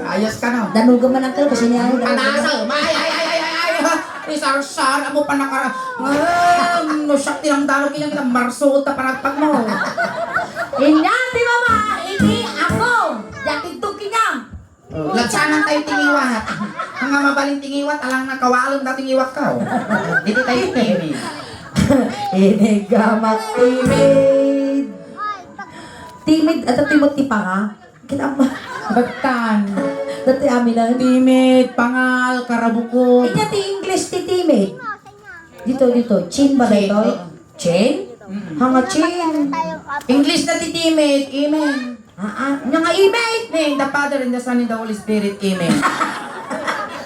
Ayos ka, no? Danugan man, Uncle, kasi niya. Panasa, may, ay, ay, ay, ay, ay. Isarsar mo pa naka-, ah, no siya tinangdalo kiyang ilang marsuot na panagpag mo. Inya ti mama, iti ako, yatid to kiyam. Latsanan tayo tingiwat. Ang nga mabalin tingiwat, alang nakawalong dating iwak ka, oh. Dito tayo tingiwat. Inigamak timid. Timid, ato timot ti panga. Kita mo. Bagtan. Dati amin na. Timid, pangal, karabuko. Inya ti English ti timid. Dito, dito. Chin ba Chin, dito? Oo. Chin? Mm. Hanga chin. English na ti timid. Amen. Ah, ah. Nya nga imay. Name the Father and the Son and the Holy Spirit. Amen.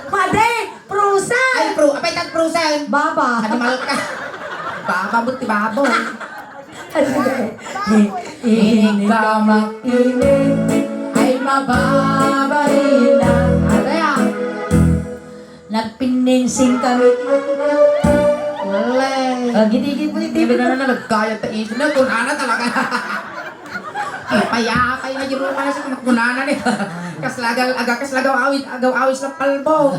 Madi, frozen. Ay, fro-, apay, tag frozen. Baba. Animal ka. Baba mo ti babo. Ay, sige. Inigamak ini ay mababaina. Ano yan? Nagpinningsing kami. Wala. Ah, gidigid mo iti. Hindi na, na, nagkayat ta isip na, kung ana talaga. Ipayapay na yung mga sa kunana ni. Kaslagal, aga, kaslagaw awit, agaw awit sa palbo.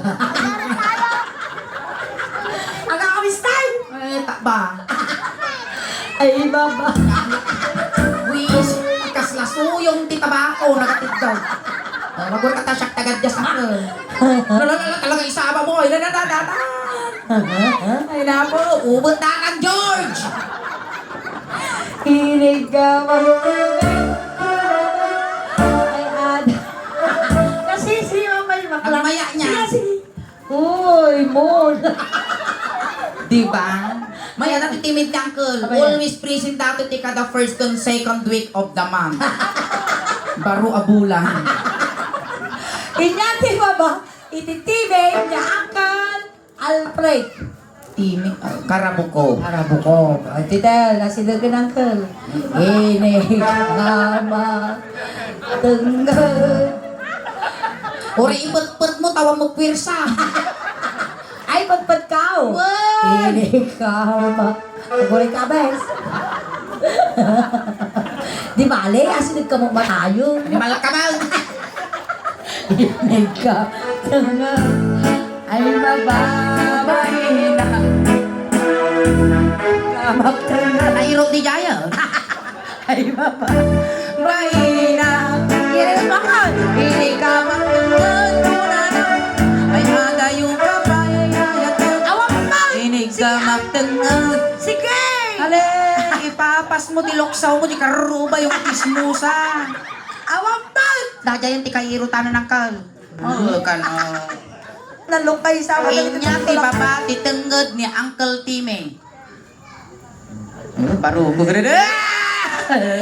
Agaw awit style! Eh, taba. Ay, baba. Wis, kasla suyong ti tabako, nagatiddaw. Oh, magurkata siya, tagadjas ako. Lala, lala, talaga isaba mo. Ay, lala, lala, lala. Ay, napo, ubot na kang George. Kilig ka, magtubig. Ay, ad-, nasisiyaw pa yung bakla. Ang maya niya. Sige, sige. Uy, Mon. Di ba? May anak ti timid ni Uncle. Abay. Always present dato ti kada first and second week of the month. Baro a bulan. Inya ti baba, iti timid ni Uncle Alfred. Timid, ah, karabuko. Karabuko. Ay, tita, nasider ka, Uncle. Ini, mama, tengge. Ora ipetpet mo, tawa mo puwersa. Ay, pagpag kao. Wen! Ini ka ma-, Aguray ka, bes. Di bale, asin ka mo matayo. Di malak ka, bes. Ini ka. Ay, mababay na. Kamak ka na. Ay, Rudy Jaya. Ay, baba. Baina. Yes, bakal. Ini ka magtungod, kunana. Ay, adayo ka, bayayat. Awan pa. Ini ka magtungod. Sige. Ale, ipapas mo, ti luksaw mo, ti karuba yung kismusa. Awan pa. Dadayan ti kairutanan ng kal. Oh, kano. Nalukay sa mga Inya ti baba, ti tungod ni Uncle Timmy. Ano, barugo ka na.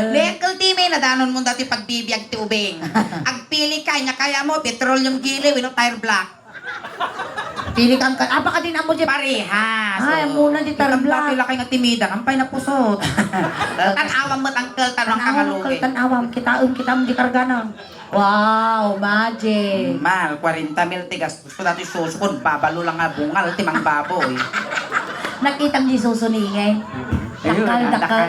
Ni Uncle Timmy, nadanon mo dati pagbibiag ti ubing. Agpili ka, inya kaya mo, petroleum jelly, wenno tire black. Pili ka, ang ka-, apa ka din amo di parehas. Ay, oh. Muna di tire black. Pila kayo nga timidan, ang pay napusot. Tan-awam mo, Uncle, tan-awam ka. Tan-awam, Uncle, tan-awam. Kitaem, kitaem di karga na. Wow, magic. Mal, kwarenta mil ti gastos ko dati suso ko, babalo lang nga bungal, ti mangbaboy. Nakita mo di suso ni Ingay? Ayun, dakal, ang dakal. Dakal.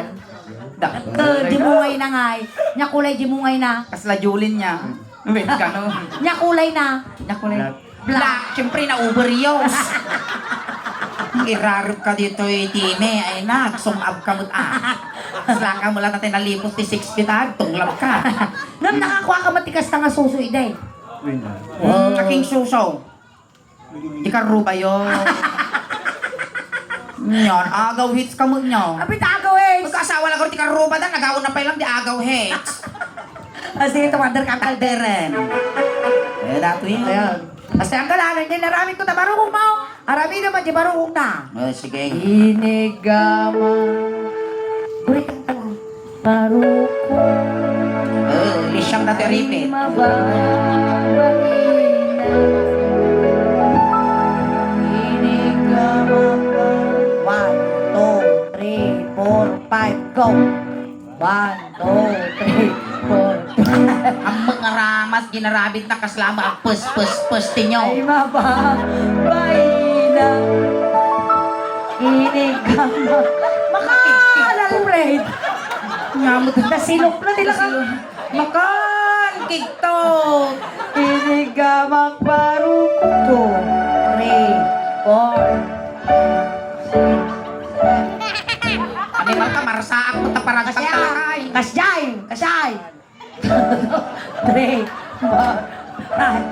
Dakal. Dakal, di mungay na nga eh. Nya kulay di mungay na. Kasla Julin niya. Wait ka, no? Nya kulay na. Nya kulay. Black. Black. Siyempre, na overuse. Irarup ka dito, eh, Tine. Ay na, sumab ka mo, ah. Saka mo lang natin nalipos ti six feet, ah. Tunglap ka. Ngem nakakua ka met ti kasta nga suso, iday? Wala. Hmm, aking suso. Di karuba yun. Yan, agaw hits ka mo niya. Apit agaw hits. Magkaasawa lang ko, di karuba dan, nagawan na pa lang, di agaw hits. Ah, sige, tumader ka, Kalderen. Eh, datoy. Ayan. Basta ang kalanan niya, naramid ko ta barukong mo. Aramid naman di barukong na. Oh, sige. Inigama. Ulit ang tawa. Barukong. Oh, lisyang na ti repeat. Mababaina. Inigama. One, two, three, four, five, go. One, two, three, four. Ammok nga ramas, ginarabit na kasla mo, agpus-pus-pus tinyo. Ay, mababaina. Inigama. Makan, Alfred. Ngamot. Nasilok na nila ka. Makan, kigto. Inigama, barukong. Two, three, four. Animal ka, marasaak mo ta parang pagtalakay. Kasjay! Kasjay! Three, four, five,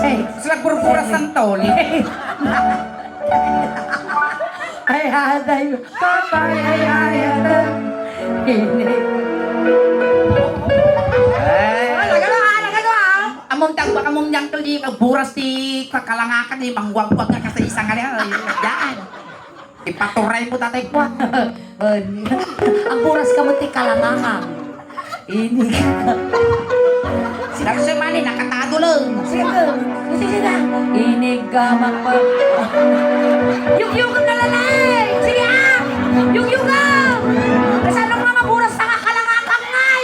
six. Sila burburas ng tol. Ay, aday. Papay, ay, ay, aday. Ini. Ay. Ano, ano, ano, ano, ah? Among tagba, among nyangkel di ka buras ti kakalangakan, di mangwagwag nga kasi isang ano, yan. Ipaturay mo, tatay ko. Agburas ka mo ti kalangakan. Ini. Sila sa mani, nakatado lang. Sige, go. Sige, sige. Inig ka magpa-, yugyugan na lalay. Sige, ah. Yugyugan. Kasano nga maburas na nga kalangakan ngay?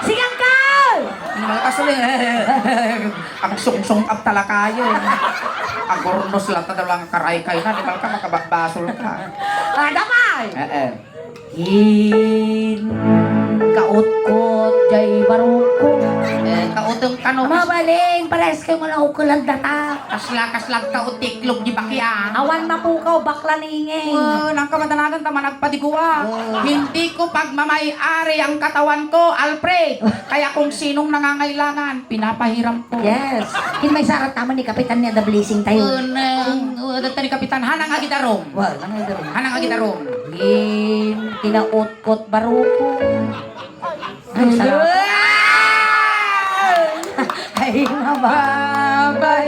Sige, uncle. Ano, kaso, eh. Agsungsong ka talakayo. Agurnos la ta daw lang karaykay na, di ba ka makabagbasol ka? Ah, damay! Eh, eh. In, kautkot, jay baruko. Eh, kautong kano? Mabalin, pares kayo mo na ukulan data. Kasla, kasla, kautiklog di bakia. Awan na po ka, bakla ni Ingay. Wa, nang kamadanagan ta managpadiguwa. Oh. Hindi ko pagmamay-ari ang katawan ko, Alfred. Kaya kung sinong nangangailangan, pinapahiram ko. Yes. Kin may sarat naman ni Kapitan ni Ada Blessing tayo. Unang, uwagat ni Kapitan, hanang agidarom. Well, ano yung darom? Hanang agidarom. Kin, kinautkot baruko. Ay, sarap. Ay, mababaina.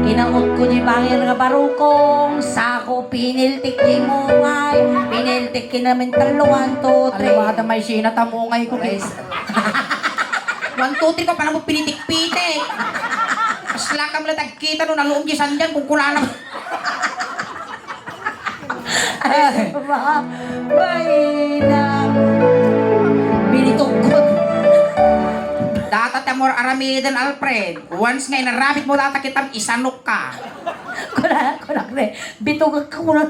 Kinautko di bangir nga barukong, sako piniltik di mungay, piniltik kinamin tallo, one, two, three. Alwada may sina ta mungay ko, guys. One, two, three ko, pala mo pinitik-pitik. Kasla ka mo na tagkita no naluom di sandian kung kunana. Ay, ba? Bainang binitugkot. Data ti amor aramiden, Alfred. Once nga inaramid mo data kitam, isanok ka. Kuna, kuna, kuna. Bitugak ka, kuna.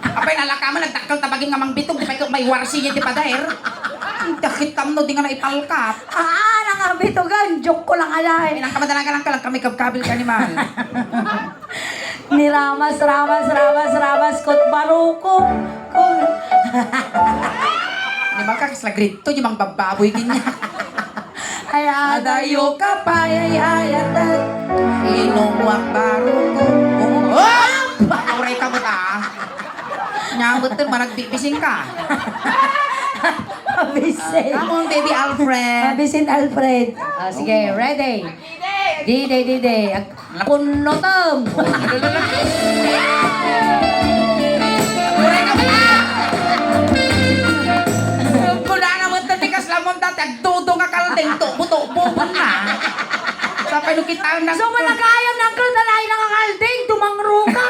Apay, nalaka mo, nagdakkel ta baging nga mangbitug, di pay ket may warsi ti padaer. Dakit tam no, di nga naipalkap. Ah, nangabitugan, joke ko lang, alay. Inang kamadanagan lang ka lang, kami kabkabil ka ni Mal. Ni ramas, ramas, ramas, ramas, kot baruko. Kot. Ni Mal ka, kasla grade two, di mang babbaboy din niya. Ay, adayo ka pay, ay, ay, atat. Inumwak baruko. Oh! Uray ka mo ta. Nyamot din, managbibising ka. Mabising. Come on, baby Alfred. Mabising Alfred. Ah, sige, ready? Dide, dide. Ag-, kunnotem. Kunana mo, tati, kasla mo, tati, agdudo nga kaldeng, tubo-tubo na. Sapay no kitaen na. So, managayam na, uncle, nalain na nga kaldeng, tumangro ka.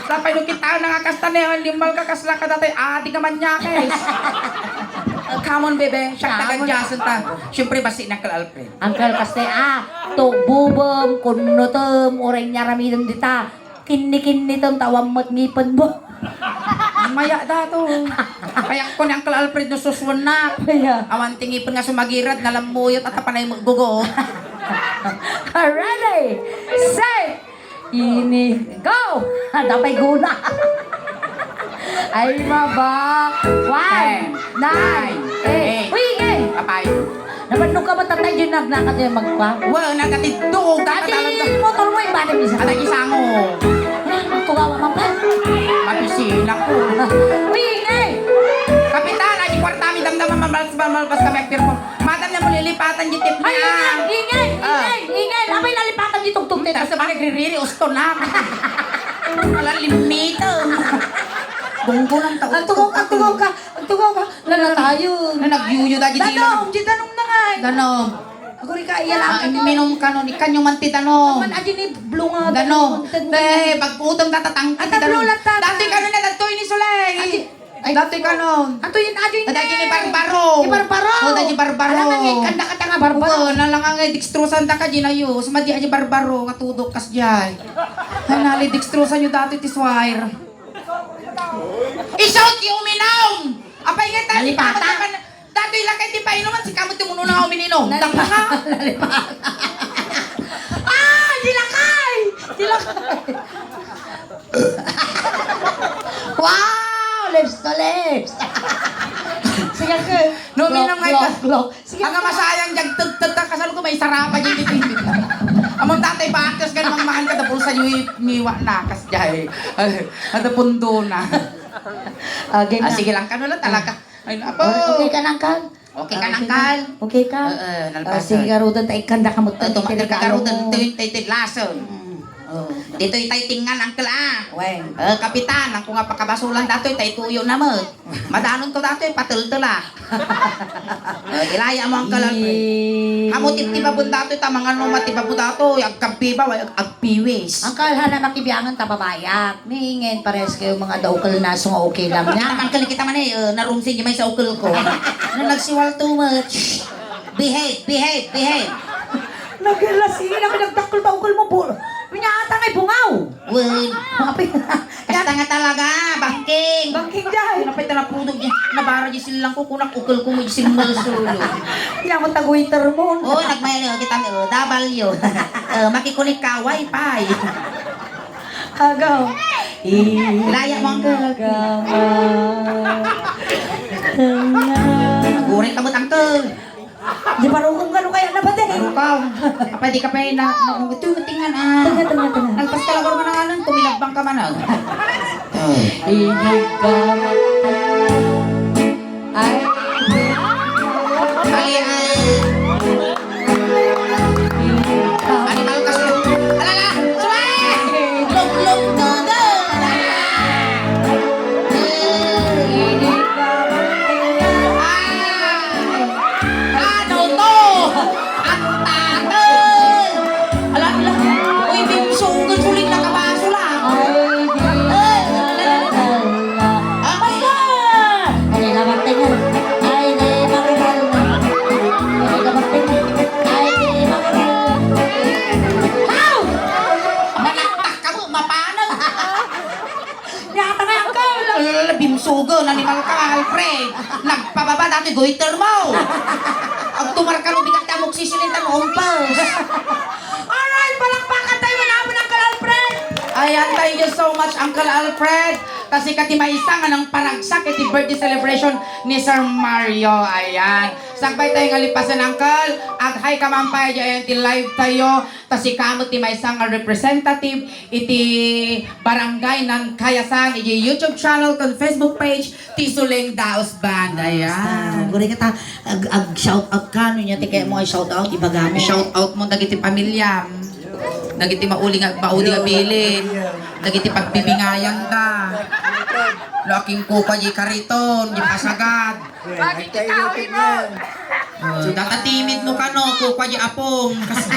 Sapay no kitaen na nga kasta na, limal ka, kasla ka, dati, adi ka manyakes. Come on, bebe. Siya, come on. Tagadyasan ta. Siyempre, basi na, Uncle Alfred. Uncle, kaste, ah, tugbubem, kunnutem, uray niya ramidem dita. Kinni-kinnitem, ta awan met ngipenmo. Maya dato. Kaya ko ni Uncle Alfred no suswen na. Kaya. Awan ti ngipen nga sumagirad, nalamuyot, at panay maggugo. Ready, set, Ini, go! Ada pay guna. Ay, maba. One, ten, nine, nine, eight. Eight. Uy, ingay! Apay. Naman nung ka matatay yun, nagnakat yung magpa. Wa, nagatid doon, Ati, tatatalo ka. Motor mo, iba na bisa. Ada isang mo. Tugawa man pa. Mapisina ko. Uy, ingay! Kapitan, ay, kwarta mi, dam Mamalpas, mamalpas kami agpirpong. Madam, na mulilipatan di tip Ay, niya. Ingay, ingay, Ah. ingay, ingay. Apay nalipatan di tugtog, Tita. Tapos sa bagay, ririri, usto na. Wala limita. Bunggo lang tao. Agtugaw ka, agtugaw ka, agtugaw ka. Lala tayo. Na nagyuyo da, di Danong, di danong na nga. Danong. Aguri ka, iya lang Ah, ka to. Minum ka nun, ikanyo man ti danong. Man, adi ni Blue nga, Danong. danong, danong. Te, pagkutom tatatang At kita ang Blue nun. lang tata. Dati ka nun na nagtoy ni Soleil. Adi, Ay, Dati ka nun. Ato yun, ato yun. Dati ni Barbaro. Ni Barbaro. Oh, dati Barbaro. Alam nga, kanda ka ta nga Barbaro. Oo, nalang nga, dextrosan ta ka, di na yun. Sumadi, aja Barbaro, nga tudok kas jay. Ay, nali, dextrosan nyo dati, ti Swire. Isaw ti uminum! Apay nga, dati Nalipata. pa, dati lakay ti painuman, si kamot ti muno nga umininom. Nalipata. Daka nga. Nalipata. Ah, di lakay! Di lakay! Wow! Lips to lips! Sige, sir. No, Glok, minam nga glok, ka. glok. Sige, Ang sir. masayang diyag tagtagtag kasal ko, may sarapa dyan dito. Among tatay, bakit ka namang mahal ka, tapos sa'yo, miwa na, kas jay. Ada pundo na. Ah, ganyan. Ah, sige lang, kano lang talaga. Ay, napo. Okay, okay ka lang, Kang? Okay ka, Ah, okay Nangkal? ka. Okay ka? Oo, Ah, nalpasan. sige, garuden, ta ikanda ka mo, Ah, tumater ka garuden, tuwing tay tidlason. Mm. Oh. Ditoy tay tingan, Uncle, ah. Wen. Ah, Kapitan, ang kunga pakabasulan datoy, tay tuyo na mo. Madanon to datoy, patel-tel, ah. Ah, ilaya mo, Uncle Alfred. Amo ti, ti babon datoy, ta mangano, ma, ti babo datoy, agkampibaw, ag-, agpiwis. Uncle, hana makibiangan ta babayak. Ni ingen pares kayo mga daukel na so nga okay lang niya. Naman kali kita man eh, uh, narumsin niya may sa ukel ko. No nagsiwal too much. Behave, behave, behave. Naglasing na pinagdakkel ba ukel mo, bul-, pinyata ngay bungaw. Well, Mapi-, kasta nga talaga, bangking. Bangking dahil. Napay talapudog niya. Nabara di silang kukunak ukel ko mo di single solo. Kaya mo tag-waiter mo. Oo, nagmail kita, uh, W. Uh, makikunik ka, wifi. Agaw. Laya mo, Uncle. Agama. Tenga. Aguray ka mo, Uncle. Di parukong ka, no kaya na ba, te? Parukong. Pwede ka pa yun na, na, ito, tingnan, ah. Tenga, tenga, tenga. Nagpas ka lang, ano, tumilabang ka man, ah. Hindi ka Ay. Ay, ay. Animal ka sa-, alala, suwe! Luglugan! Ay. Ano to? Ang tatay! Ala, ala. Uy, bimsong, suling nakabaso lang. Ay, di. Ay, ala, ala. Ay, ala. Ay, ala. Ay, ala, bantay niya. Ay, di, makakal na. Ay, ala, bantay niya. Ay, di, makakal. How? Manaktak ka mo, mapanag. Yata nga, Uncle! Ala, bimsugo, animal ka, Alfred! Nagpababa dati goiter mo! Agtumar ka no bigat ta mo sisilintan mo, umpos! Alright, palakpakan tayo, manapon, Uncle Alfred! Ayan, thank you so much, Uncle Alfred! Kasi kati maysa nga nang panagsak iti birthday celebration ni Sir Mario. Ayan. Sakbay tayo nga lipasan, Uncle. Ag-hi ka man pa, ayan ti live tayo. Ta sika met ti maysa nga representative iti Barangay Nangkayasan, iti YouTube channel ken Facebook page ti Suling Daos Band. Ayan. Basta, guri ka ta, ag-, ag-shout out ka, no niya ti kaya mo ay shout out, ibaga mo. Shout out mo dagiti pamilyam. Dagiti mauli nga, mauli nga bilin. Dagiti pagbibingayan da. Laking kupa di kariton, di pasagad. Ay, tayo, tingnan. Oh, data timid mo kano, kukwa di apong. Kas-,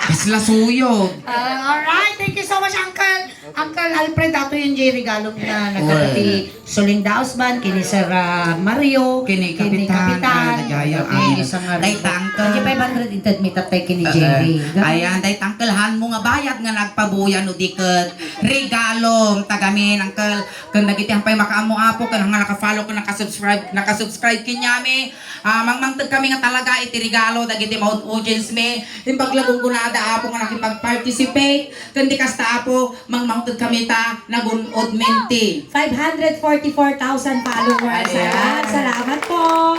kasla suyog. Ah, alright, thank you so much, Uncle. Uncle Alfred, ato yung J regalo na nagkapati Suling Daos Band, kini Sir, ah, Mario, Kini kini Kapitan, Kapitan, ah, nagaya, kini ah, Sir Mario. Dahil ta, Uncle. Kaya five hundred inted mi tatay kini Eh, Jerry. eh. Ayan, dahil ta, Uncle, han mo nga bayad nga nagpabuyan o diket regalo, tagamin, Uncle. Ken dagiti hampay makaammo, Apo, ken nga naka-follow ken naka-subscribe, naka-subscribe kaniami, ah, mangmangted kami nga talaga iti regalo dagiti maud-, audience mi. Imbag la gunggonada, Apo, nga nakipag-participate. Ken di kasta, Apo, mangmangted kami ta nagun-od menti. Five hundred forty-four thousand followers. Ayan. Ayan, salamat po.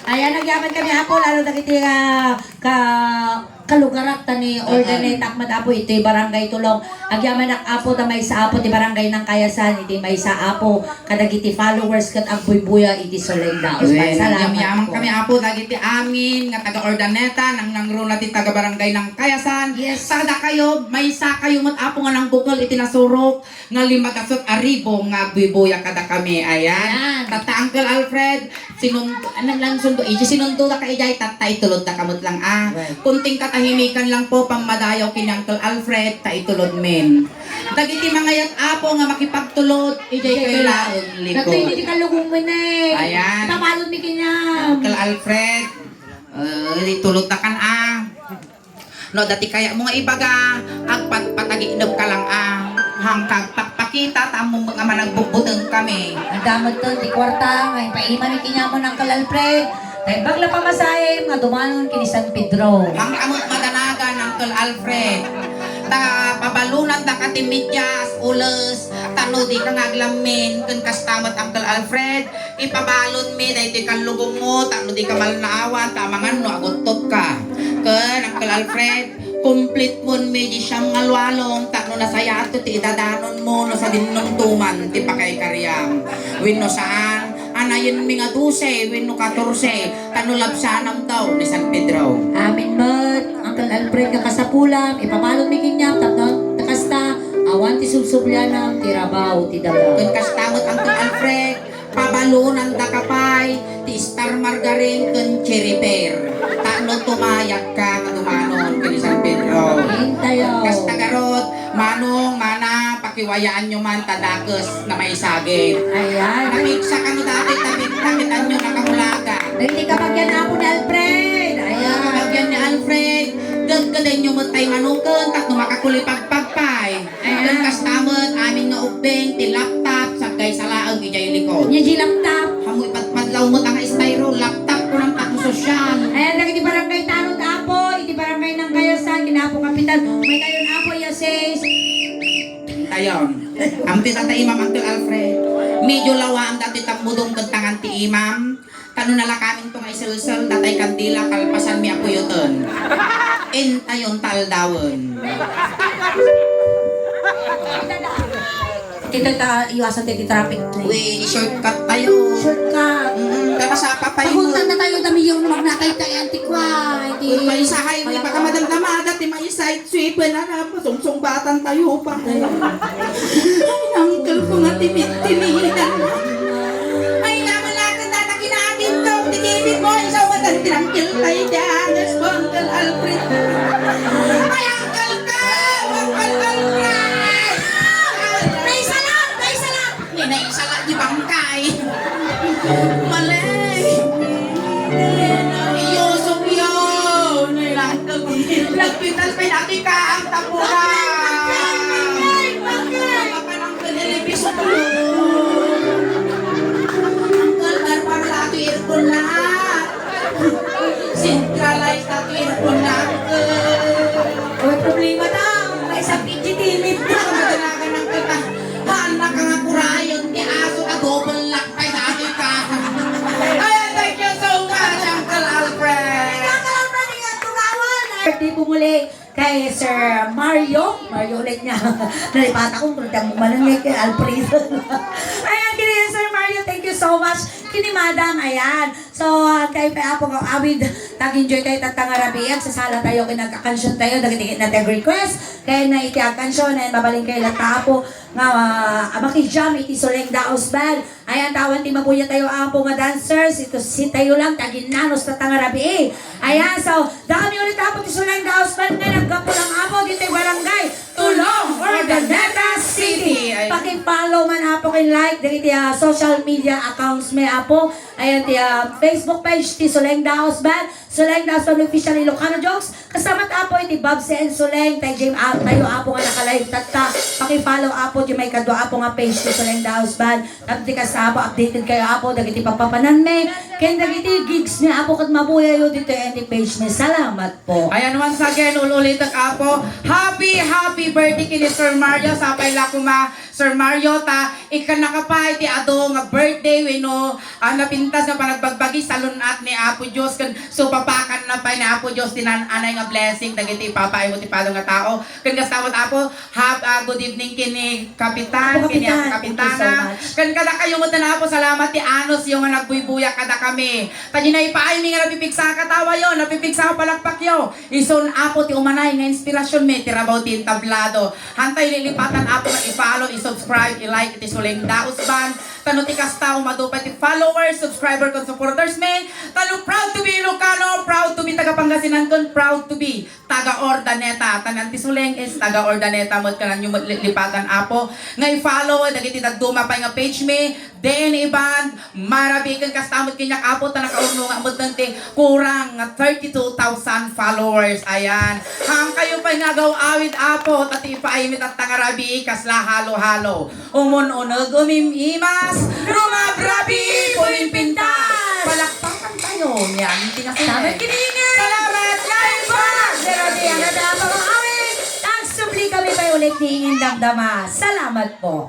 Ayan, nagyaman kami, Apo, lalo dagiti, ah, ka- kalugarak ta ni Urdaneta met, Apo, iti Barangay Tulong. Agyamanak, Apo, ta maysa, Apo, ti Barangay Nangkayasan, iti maysa, Apo, kadagiti followers ket agbuybuya iti Suleng Daos. Amen. Salamat po. Agyamanak kami, Apo, dagiti amin nga taga Urdaneta, nangnangruna ti taga Barangay Nangkayasan. Yes. Sadakayo, maysa kayo met, Apo, nga nangbukel iti nasurok nga limagasut a ribo nga agbuybuya kadakami. Ayan. Ayan. Tatta, Uncle Alfred, sinun-, ano lang sundo, iti sinundo da ka ijay, tatta itulod da ka met lang, ah. Right. Kunting katahimikan lang po, pammadayaw ken ni Uncle Alfred, ta itulod men. Dagiti mangayat, Apo, nga makipagtulod, ijay kayo laeng liko. Nagtay di kalugong men, eh. Ayan. Itabalon mi kanya. Uncle Alfred, eh, itulod da kan, ah. No, dati kaya mo nga ibaga, agpatpatagiknep ka lang, ah. Hangkag pakpakita, tammo nga managbutbuteng kami. Ang damot ton, ti kwarta, nga ipaima ni kinyamo ng Uncle Alfred. Kay bagla pamasahe, nga dumanon kini San Pedro. Hangkamot madanagan, Uncle Alfred. Ta pabalunan da ka ti medyas, ules, tano di ka nga aglammin, ken kasta met, Uncle Alfred. Ipabalon mi daytoy kallugong mo, tapno di ka malnaawan, ta amangan no aguttot ka. Ken, Uncle Alfred, complete mon mi di siam nga lualong, tapno nasayaat ti idadanon mo no sadin nuntuman ti pakaikariam. Wenno saan, anayen mi nga dose, wenno katorse, tapno labsanam daw ni San Pedro. Amen met, Uncle Alfred, nga kasapulam, ipabalon mi kaniam, tapno kasta, awan ti subsublianam, ti rabaw, ti daga. Ken kasta met, Uncle Alfred, Pabalonanda ka pay ti Star Margarine ken Cherry Pear. Tapno tumayag ka nga dumanon ken ni San Pedro. Intayo. Kasta garud, manong, mana, pakiwayaanyo man ta dakes na maisagid. Ayan. Napigsa kano dati, tabit-tabitanyo na kamulaga. Dagiti kabagian ni Apo ni Alfred. Ayan. Kabagian ni Alfred, gedgedenyo met tay manuken tapno makakulipagpag pay. Ayan. Ken kasta met, amin nga ubbing ti laptop, saggaysa laeng idiay likod. Nya di laptop? Ammo ipatpadlaw met nga styro, laptop ko nang tapo sosyal. Ayan, dagiti barangay tanod, Apo, iti barangay Nangkayasan, ken Apo Kapitan. Maytayon, Apo, iya says. Tayon. Ammo ti tata imam, Uncle Alfred. Medyo lawaam dati tammudong ken tangan ti imam. Kano nalakamin to nga iselsel, datay kandila, kalpasan mi a puyoten. Intayon ta aldawen. Kita ta iwasan tayo ti traffic na. Uy, shortcut tayo. Shortcut. Mm, kaya masapa pa yun. Paguntan na tayo, dami yung magnatay tayo, antikwa. Uy, may isa highway, baka madamdama, dati may isa, swipe na na, sungsung batan tayo pa. Ay, uncle ko nga timid-timidan. Ay, naman natin, tata, kinaatin to. Tikipit mo, isaw ka tan tinangkil tayo dyan. Yes po, Uncle Alfred. Ay, uncle ko! Uncle Alfred! Naisala! Naisala! Ni naisala di bangkay. Malay. Iyusok yun. Nagpitas pa yung ati ka ang tapura. Uncle, dar para la ito aircon na. Centralized na ito aircon na, uncle. Uy, problema ta. May isang P G T V. Madalagan ng kata. Haan na ka nga kurayon ti aso ta double lock pay dati ka. Ayan, thank you so much, Uncle Alfred. Uncle Alfred, ingat tumawan. Birthday po muli kay Sir Mario. Mario ulit niya. Nalipata ko kung tiyang manangay kay Alfred. Ayan, kini Sir Mario, thank you so much. Kini Madam, ayan. So, ah, kay pa Apo nga awid, nag-enjoy tayo tatta nga rabii, agsasala tayo, ken agkakansyon tayo, dagiti nag-request. Kay na iti agkansyon, ayan, mabalin kayo latta, Apo, nga, ah, makijam iti Suleng Daos Band. Ayan, tawan ti mabuya tayo, Apo, nga dancers, ito si tayo lang, taginnanos tatta nga rabii. Ayan, so, dami ulit, Apo, ti Suleng Daos Band nga naggapu lang, Apo, dito barangay Tulong, Urdaneta City. Ayan. Paki-follow man, Apo, ken like, dagiti, ah, social media accounts mi, Apo. Ayan ti, ah, Facebook page ti Suleng Daos Band, Suleng Daos Band Official Ilocano Jokes. Kasta met, Apo, iti Babs and Suleng, tay Jim, ah, tayo, Apo, nga naka-live tatta. Paki-follow, Apo, di maikadua, Apo, nga page ti Suleng Daos Band. Tapno ti kasta, Apo, updated kayo, Apo, dagiti pagpapanan mi. Ken dagiti gigs mi, Apo, ket mabuyayo ditoy iti page mi. Salamat po. Ayan, once again, ul-ulitek, Apo. Happy, happy birthday kini Sir Mario. Sapay la koma Sir Mario, ta ikkannaka pay ti adu nga birthday wenno, ah, napintas nga panagbagbagi, salun-at ni Apo Dios, ken supapakanna pay ni Apo Dios ti naan-anay nga blessing dagiti ipapaaymo ti palo nga tao. Ken kasta met, Apo, hap-, ah, good evening ken ni Kapitan, Apo ken ni Apo Kapitan, thank you so Kapitana. Much. Ken kadakayo met, Apo, salamat ti anusyo nga nagbuybuyak kadakami. Ta diay ipaaymi nga napipigsa a katawayo, napipigsa a palakpakyo. Isun, Apo, ti umanay nga inspirasionmi ti rabaw ti entablado. Hantay lilipatan, Apo, nga i-follow, i-subscribe, i-like iti Suleng Dausban. Ta no ti kasta, umadu pay ti followers, subscriber, ken supportersmi. Ta no proud to be Ilocano, proud to be taga Pangasinan, ken proud to be taga Urdaneta. Tanan ti Suleng is taga Urdaneta met, kananyo met li-, lipatan, Apo, nga i-follow dagiti dadduma pay nga pagemi, D N A Band, Marabi, ken kasta met kaniak, Apo, ta nakaurnonga met ti kurang nga thirty-two thousand followers. Ayan. Haankayo pay nga agaw-awid, Apo, ta ti ipaaymi tatta nga rabii, kasla halo-halo. Umun-uneg, umim-imas, rumabrabi, pumimpintas. Palakpakan tayo. Yan, iti nga Salamat, Kiningan. Salamat, Live Band. Grabe, ang ganda ng pamangawit. Agsubli kami pay ulit ni Ingin Damdama. Salamat po.